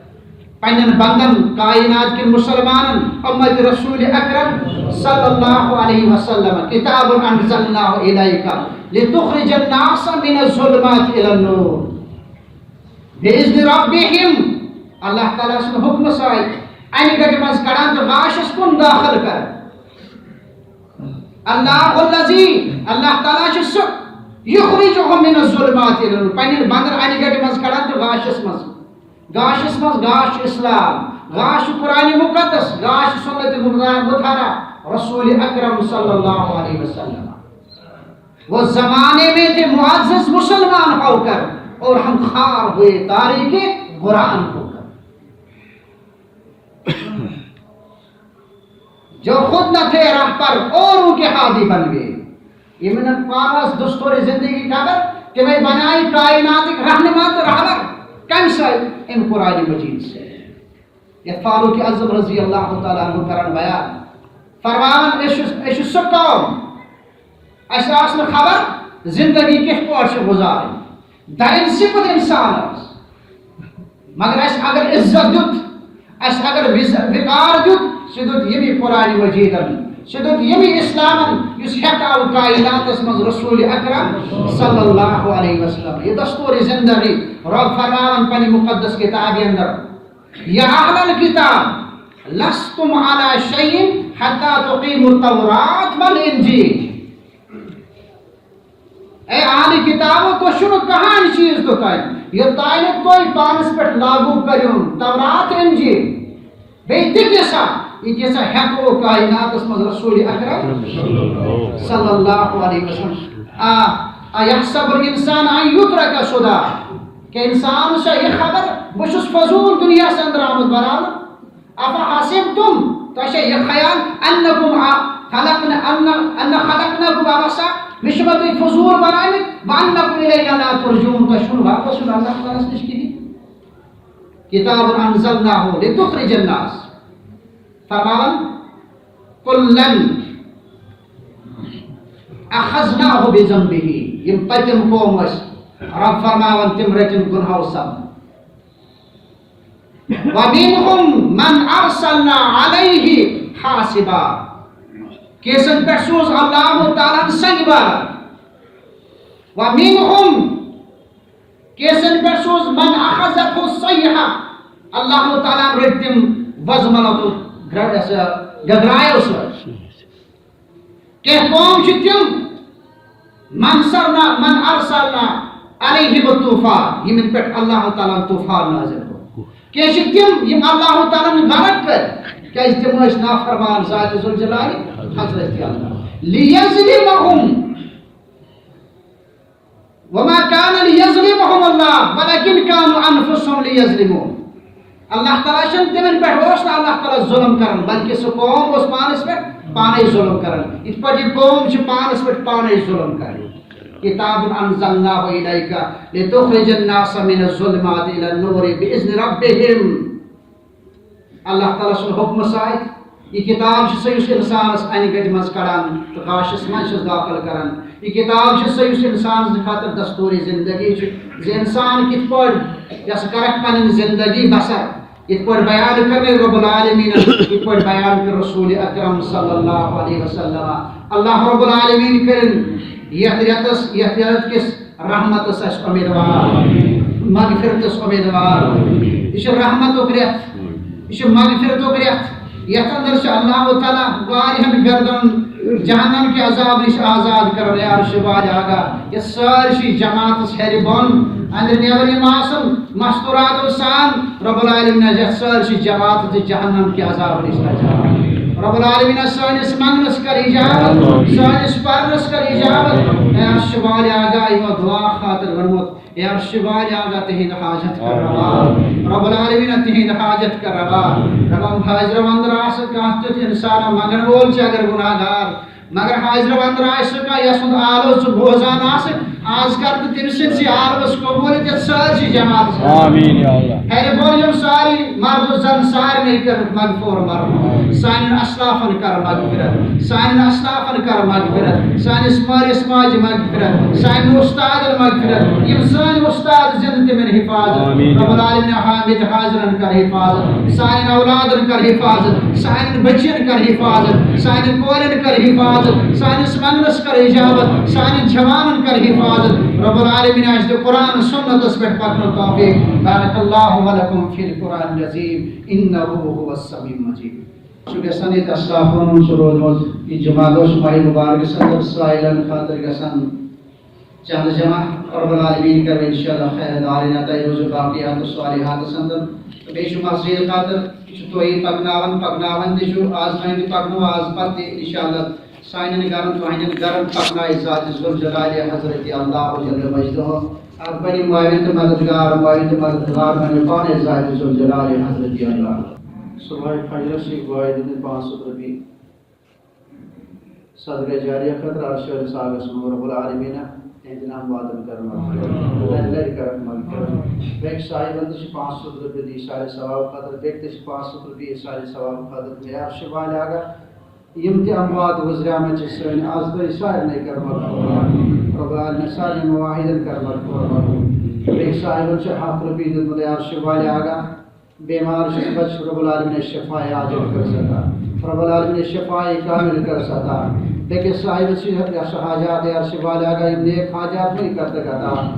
پننٮ۪ن بندن، کائنات کٮ۪ن مسلمانن، امت رسول اکرم صلی اللہ علیہ وسلم، "کتاب انزلناہ الیک لتخرج الناس من الظلمات الی النور باذن ربہم"۔ اللہ تعالیٰ سٕنٛدِ حُکمہٕ سۭتۍ انہِ گٹہِ منٛز کڑان تہٕ غاشس کُن دٲخل کران۔ اللہ الذی، اللہ تعالیٰ چھُ سُہ، یخرجہم من الظلمات الی النور، پننٮ۪ن بندن انہِ گٹہِ منٛز کڑان تہٕ غاشس منٛز۔ غاشس منٛز، غاش چھُ اسلام، غاش چھُ قرآن مقدس، غاش چھُ سنت مطہرہ، رسول اکرم صلی اللہ علیہ وسلم۔ وہ زمانے میں تھے معزز مسلمان ہو کر اور ہم خوار ہوئے تاریک قرآن ہو کر۔ جو خود نہ تھے رہبر، اوروں کے ہادی بن گئے۔ یِمن پانس دستور زندگی خبر، تِمے بنایہِ کائناتٕکۍ رہنما تہٕ رہبر۔ کمہِ سۭتۍ؟ اَمہِ قرآن مجید سۭتۍ۔ یتھ فاروق اعظم رضی اللہ تعالیٰ عنہ کران بیان، فرماوان، "أسۍ چھِ، أسۍ چھِ سُہ قوم، اَسہِ آسہِ نہٕ خبر زندگی کِتھ پٲٹھۍ چھِ گُزارٕنۍ۔ دَرٮ۪ن صفت اِنسانَس۔ مگر اَسہِ اگر عزت دیُت، اَسہِ اگر وز-، وقار دیُت، سُہ دیُت ییٚمی قرآن مجیدَن، سُہ دیُت ییٚمی اِسلامَن، یُس ہٮ۪کاو کائناتَس منٛز رسول اکرم صلی اللہ علیہ وسلم۔ یہِ دستور زندگی رب فرماوان پننہِ مقدس کتابہِ اندر، یا اہل الکتاب، لستم علی شیء حتی تقیموا التوراۃ والانجیل۔ اے اہل کتابو، تُہۍ چھُو نہٕ کٕہٕنۍ چیٖز توٚتام، یوٚتام نہٕ تُہۍ پانَس پٮ۪ٹھ لاگو کٔرِو تورات، انجیل، بیٚیہِ تہِ کیٛاہ سا، یہِ کیٛاہ سا ہٮ۪کو کائناتَس منٛز رسول اکرم صلی اللہ علیہ وسلم۔ آ، ایحسب الانسان ان یترک سدی۔ کیا انسان چھا یہِ خبر، بہٕ چھُس فضول دُنیاہَس اندر آمُت بناونہٕ؟ افحسبتم، تۄہہِ چھا یہِ خیال، انکم آ-، خلقنا، ان، ان خلقناکم عبثا، مےٚ چھُ مےٚ تُہۍ فضول بنٲومٕتۍ، وانکم الینا لا ترجعون، تۄہہِ چھُو نہٕ واپس یُن اللہ تعالیٰ ہَس نِش کِہیٖنۍ۔ کتاب انزلناہ لتخرج الناس۔ فرماوان، کلن اخذناہ بذنبہ، یِم پٔتِم قوم ٲسۍ، رب فرماوان، تِم رٔٹِن گناہو سبب۔ ومنهم من ارسلنا علیہ حاصبا، کینٛژن پٮ۪ٹھ سوٗز اللہ تعالیٰ ہن سنگ باران۔ ومنهم، کینٛژن پٮ۪ٹھ سوٗز من اخذتہ الصیحہ، اللہ تعالیٰ ہن رٔٹۍ تِم وزملہ تہٕ گرٛ-، یۄس یہِ گگرایو سۭتۍ۔ کینٛہہ قوم چھِ تِم، من سرنا، من ارسلنا علیہم الطوفان، یِمن پٮ۪ٹھ اللہ تعالیٰ ہن طوفان نازل کوٚر۔ کینٛہہ چھِ تِم، یِم اللہ تعالیٰ ہن غرق کٔرۍ، کیازِ تِم ٲسۍ نافرمان ذات ذوالجلال حضرت اللہ۔ لیظلمہم، وما کان لیظلمہم اللہ ولکن کانوا انفسہم یظلمون۔ اللہ تعالیٰ چھُنہٕ تِمن پٮ۪ٹھ اوس نہٕ اللہ تعالیٰ ظلم کران، بلکہ سُہ قوم اوس پانس پٮ۪ٹھ پانے ظلم کران۔ یِتھ پٲٹھۍ یہِ قوم چھِ پانس پٮ۪ٹھ پانے ظلم کران۔ کتاب انزلناہ الیک لتخرج الناس من الظلمات الی النور باذن ربہم۔ اللہ تعالیٰ سُنٛد حُکمہٕ سۭتۍ یہِ کِتاب چھِ سۄ، یُس اِنسانَس اَنہِ گَٹہِ منٛز کَڑان تہٕ غاشَس منٛز چھُس دٲخِل کَران۔ یہِ کِتاب چھِ سۄ، یُس اِنسان سٕنٛدِ خٲطرٕ دستوٗرِ زِندگی چھِ، زِ اِنسان کِتھ پٲٹھۍ یَژھِ کَرَکھ پَنٕنۍ زِندگی بَسَر۔ یِتھ پٲٹھۍ بیان کٔر مےٚ رب العالمیٖنَن، یِتھ پٲٹھۍ بیان کٔر رسول اکرم صلی اللہ علیہ وسلم۔ اللہ رب العالمیٖن کٔرِن یَتھ رٮ۪تَس، یَتھ رٮ۪تہٕ کِس رحمتس اَسہِ امیدوار، مغفرتس امیدوار۔ یہِ چھُ رحمتُک رٮ۪تھ، یہِ چھُ مغفرتُک رٮ۪تھ۔ یَتھ اندر چھُ اللہ تعالیٰ واریاہن گردن جہنم کہِ عذاب نِش آزاد کران۔ اے عرش والہِ آقا، یہِ سٲرسٕے جماعتس ہیرِ بۄن اندر نیبر یِم آسن، مستوراتو سان رب العالمین یتھ سٲرسٕے جماعت تہِ جہنم کہِ عذاب نِش بچاو۔ رب العالمین سٲنِس منگنس کر اجابت، سٲنِس پرنس کر اجابت۔ اے عرش والہِ آقا، یِمو دعا خاطر ونمُت، اے عرش والہِ آقا، تِہنٛد حاجت کر روا۔ رب العالمین تِہنٛد حاجت کر روا۔ رب، ہم حاضر اندر آسہٕ کانٛہہ تیُتھ انسان منگن وول چھُ اگر گناہگار، مگر حاضر اندر آسہِ سُہ کانٛہہ، یَس سُنٛد آلو ژٕ بوزان آسہٕ، آز کر تہٕ تٔمۍ سٕنٛدسٕے آلوَس قبوٗل تہٕ سٲرسٕے جماعتَس منٛز۔ آمین یا اللہ۔ ہیرِ بۄن یِم سارے مرد و زن سارنٕے کٔرٕکھ مغفور مرحوم۔ سانٮ۪ن اسلافن کر مغفرت، سانٮ۪ن اسلافن کر مغفرت، سٲنِس مٲلِس ماجہِ مغفرت، سانٮ۪ن استادن مغفرت، یِم سٲنۍ استاد زِندٕ تِمن حفاظت۔ آمین۔ رب العالمین حامد حاضرن کر حفاظت، سانٮ۪ن اولادن کر حفاظت، سانٮ۪ن بچن کر حفاظت، سانٮ۪ن کورٮ۪ن کر حفاظت، سٲنِس منگنس کر اجابت، سانٮ۪ن جوانن کر حفاظت۔ رب العالمین اَسہِ دِ قرآن سنتس پٮ۪ٹھ پکنُک توفیق۔ بارک اللہ ولکم فی القرآن العظیم، انہ هو السمیع المجید۔ چھُ گژھان ییٚتہِ اسلافن ہُنٛد چھُ روٗدمُت، یہِ جمعہ دۄہ چھُ ماہِ مبارکس اندر سٲیلن خٲطرٕ گژھان چندٕ جمع۔ رب العالمین کرِ انشاءاللہ خیر دارنا، تۄہہِ روٗزِو باقیات صالحاتس اندر۔ تہٕ بیٚیہِ چھُ مسجد خٲطرٕ، یہِ چھُ تُہی پکناوان، پکناوان تہِ چھُ، آز تام تہِ پکنو، آز پتہٕ تہِ انشاءاللہ۔ سانٮ۪ن گرن، تُہنٛدٮ۪ن گرن پکنایہِ ذات ذوالجلال حضرت اللہ جل مجدہ۔ اتھ بنہِ معاون تہٕ مددگار، معاون تہٕ مددگار بنہِ پانے ذات ذوالجلال حضرت اللہ۔ صبح فجرس چھِ گواہی دِتھ پانٛژھ ہتھ رۄپیہِ صدقہ جاریہ خٲطرٕ عرش والِس آقس منٛز۔ رب العالمین تِہنٛدٮ۪ن امواتن کرن مغفرت، لرِ لرِ کرن مغفرت۔ بیٚکہِ صاحبن تہِ چھِ پانٛژھ ہتھ رۄپیہِ ایصال ثواب خٲطرٕ، بیٚکہِ تہِ چھِ پانٛژھ ہتھ رۄپیہِ ایصال ثواب خٲطرٕ۔ اے عرش والہِ آقا، یِم تہِ اموات گُزریمٕتۍ چھِ سٲنۍ، از تہٕ سارنٕے کر مغفور۔ رب العالمین سارنٕے مواحدن کر مغفور۔ بیٚیہِ صاحبن چھِ ہتھ رۄپیہِ دیُتمُت عرشہِ والہِ آغا، بیمار چھِ، بس رب العالمین شفا عاجل کر عطا۔ رب العالمین شفا کامل کر عطا۔ بیٚکِس صاحبس چھِ یۄس حاجات عرشہِ والہِ آغا، یِم نیک حاجات وٕنہِ کر عطا۔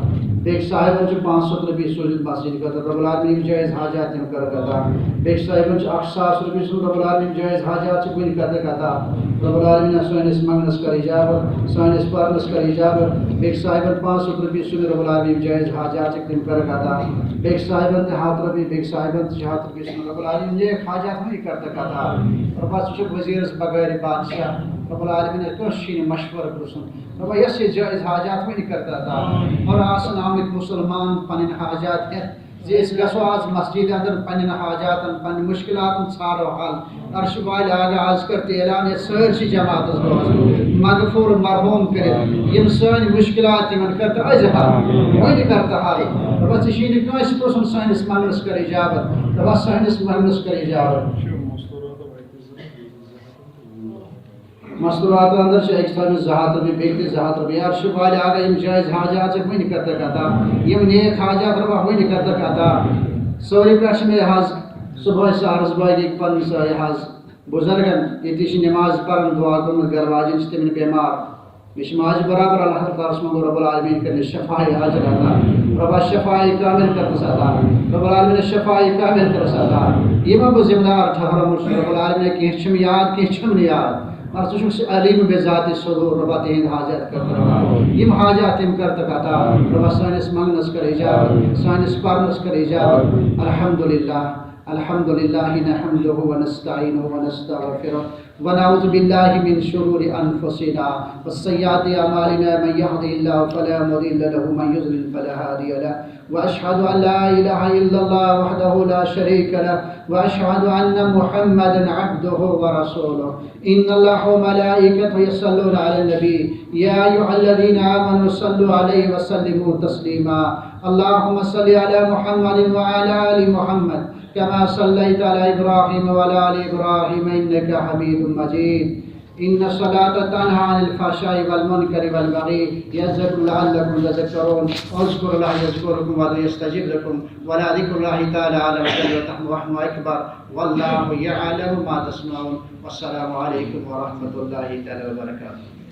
بیٚکِس صاحبن چھِ پانٛژھ ہتھ رۄپیہِ سوٗزمٕتۍ مسجد خٲطرٕ، رب العالمین یِم جٲیز حاجات تِم کر عطا۔ بیٚکِس صاحبن چھِ اکھ ساس رۄپیہِ سوٗزمُت، رب العالمین جٲیز حاجات چھِ وٕنہِ کر عطا۔ رب العالمین سٲنِس منگنس کر اجابت، سٲنِس پرنس کر اجابت۔ بیٚکِس صاحبن پانٛژھ ہتھ رۄپیہِ سوٗزمٕتۍ، رب العالمین جٲیز حاجات چھِ تِم کر عطا۔ بیٚکِس صاحبن تہِ ہتھ رۄپیہِ، بیٚکِس صاحبن تہِ چھِ ہتھ رۄپیہِ سوٗزمٕتۍ، رب العالمین نیک حاجات وٕنہِ کر عطا۔ رب ژٕ چھُکھ وزیرس بغٲرِ بادشاہ، رب العالمین کٲنٛسہِ چھُے نہٕ مشورٕ پرٛژھُن۔ دَپان، یۄس یہِ جٲیز حاجات وٕنہِ کر عطا۔ ہورٕ آسن آمٕتۍ مُسلمان پنٕنۍ حاجات ہٮ۪تھ، زِ أسۍ گژھو آز مسجد اندر پنٕنٮ۪ن حاجاتن، پنٕنٮ۪ن مُشکلاتن ژھانڈو حل۔ عرشہِ والہِ آغا، آز کر تہِ اعلان، یتھ سٲرسٕے جماعتس دۄہس مغفور مرحوم کٔرِتھ یِم سٲنۍ مُشکلات تِمن کر تہٕ أزۍ حل، وٕنہِ کر تہٕ حل۔ دَپان، ژےٚ چھُے نہٕ کٲنٛسہِ پرٛژھُن، سٲنِس منگنس کر اجابت۔ دَپان، سٲنِس منگنس کر اجابت۔ مستورات اندر چھِ أکِس تھاومٕژ زٕ ہتھ رۄپیہِ، بیٚیہِ تہِ زٕ ہتھ رۄپیہِ۔ عرشہِ والہِ آغا، یِم جٲیز حاجات چھِ وٕنہِ کر تہٕ عطا، یِم نیک حاجات رۄبا وٕنہِ کر تہٕ عطا۔ سٲری پٮ۪ٹھ چھِ مےٚ حظ صبحٲے سحرس بٲگی پننِس یہِ حظ بُزرگن، ییٚتہِ چھِ نماز پران، دعا کوٚرمُت، گرٕ واجٮ۪ن چھِ تِمن بٮ۪مار۔ مےٚ چھِ ماجہِ برابر، اللہ تعالیٰ ہس منٛگو رب العالمین کٔرِنۍ شفاعی عاجل عطا۔ رۄبا شفاعی کامل کٔرنس عطا۔ رب العالمین شفاعی کامل کٔرنس عطا۔ یِمن بہٕ ذمہٕ دار ٹھہرومُت چھُس، رب العالمین کینٛہہ چھِم یاد، کینٛہہ چھِم نہٕ یاد۔ مگر ژٕ چھُکھ سُہ علیم بذات صدور، رۄبا تِہنٛدۍ حاجات کر عطا۔ یِم حاجات تِم کر تہٕ عطا۔ رۄبا سٲنِس منگنس کر اجابت، سٲنِس پرنس کر اجابت۔ الحمدللہ، الحمدللہ نحمدہ ونستعینہ ونستغفرہ۔ ونعوذ باللہ من شرور انفسنا وسیئات اعمالنا، من یهدہ اللہ فلا مضل لہ ومن یضلل فلا هادی لہ، واشهد ان لا الہ الا اللہ وحدہ لا شریک لہ، واشهد ان محمدا عبدہ ورسولہ، ان اللہ وملائکتہ یصلون علی النبی، یا ایھا الذین آمنوا صلوا علیہ وسلموا تسلیما، اللہم صل علی محمد وعلی آل محمد، كما صليت على إبراهيم وعلى آل إبراهيم إنك حميد مجيد. إن الصلاة تنهى عن الفحشاء والمنكر والبغي، يعظكم لعلكم تذكرون. اذكروا الله يذكركم وادعوه يستجب لكم، ولذكر الله تعالى على وجل وتحمى أكبر. والله يعلم ما تصنعون. والسلام عليكم ورحمة الله تعالى وبركاته.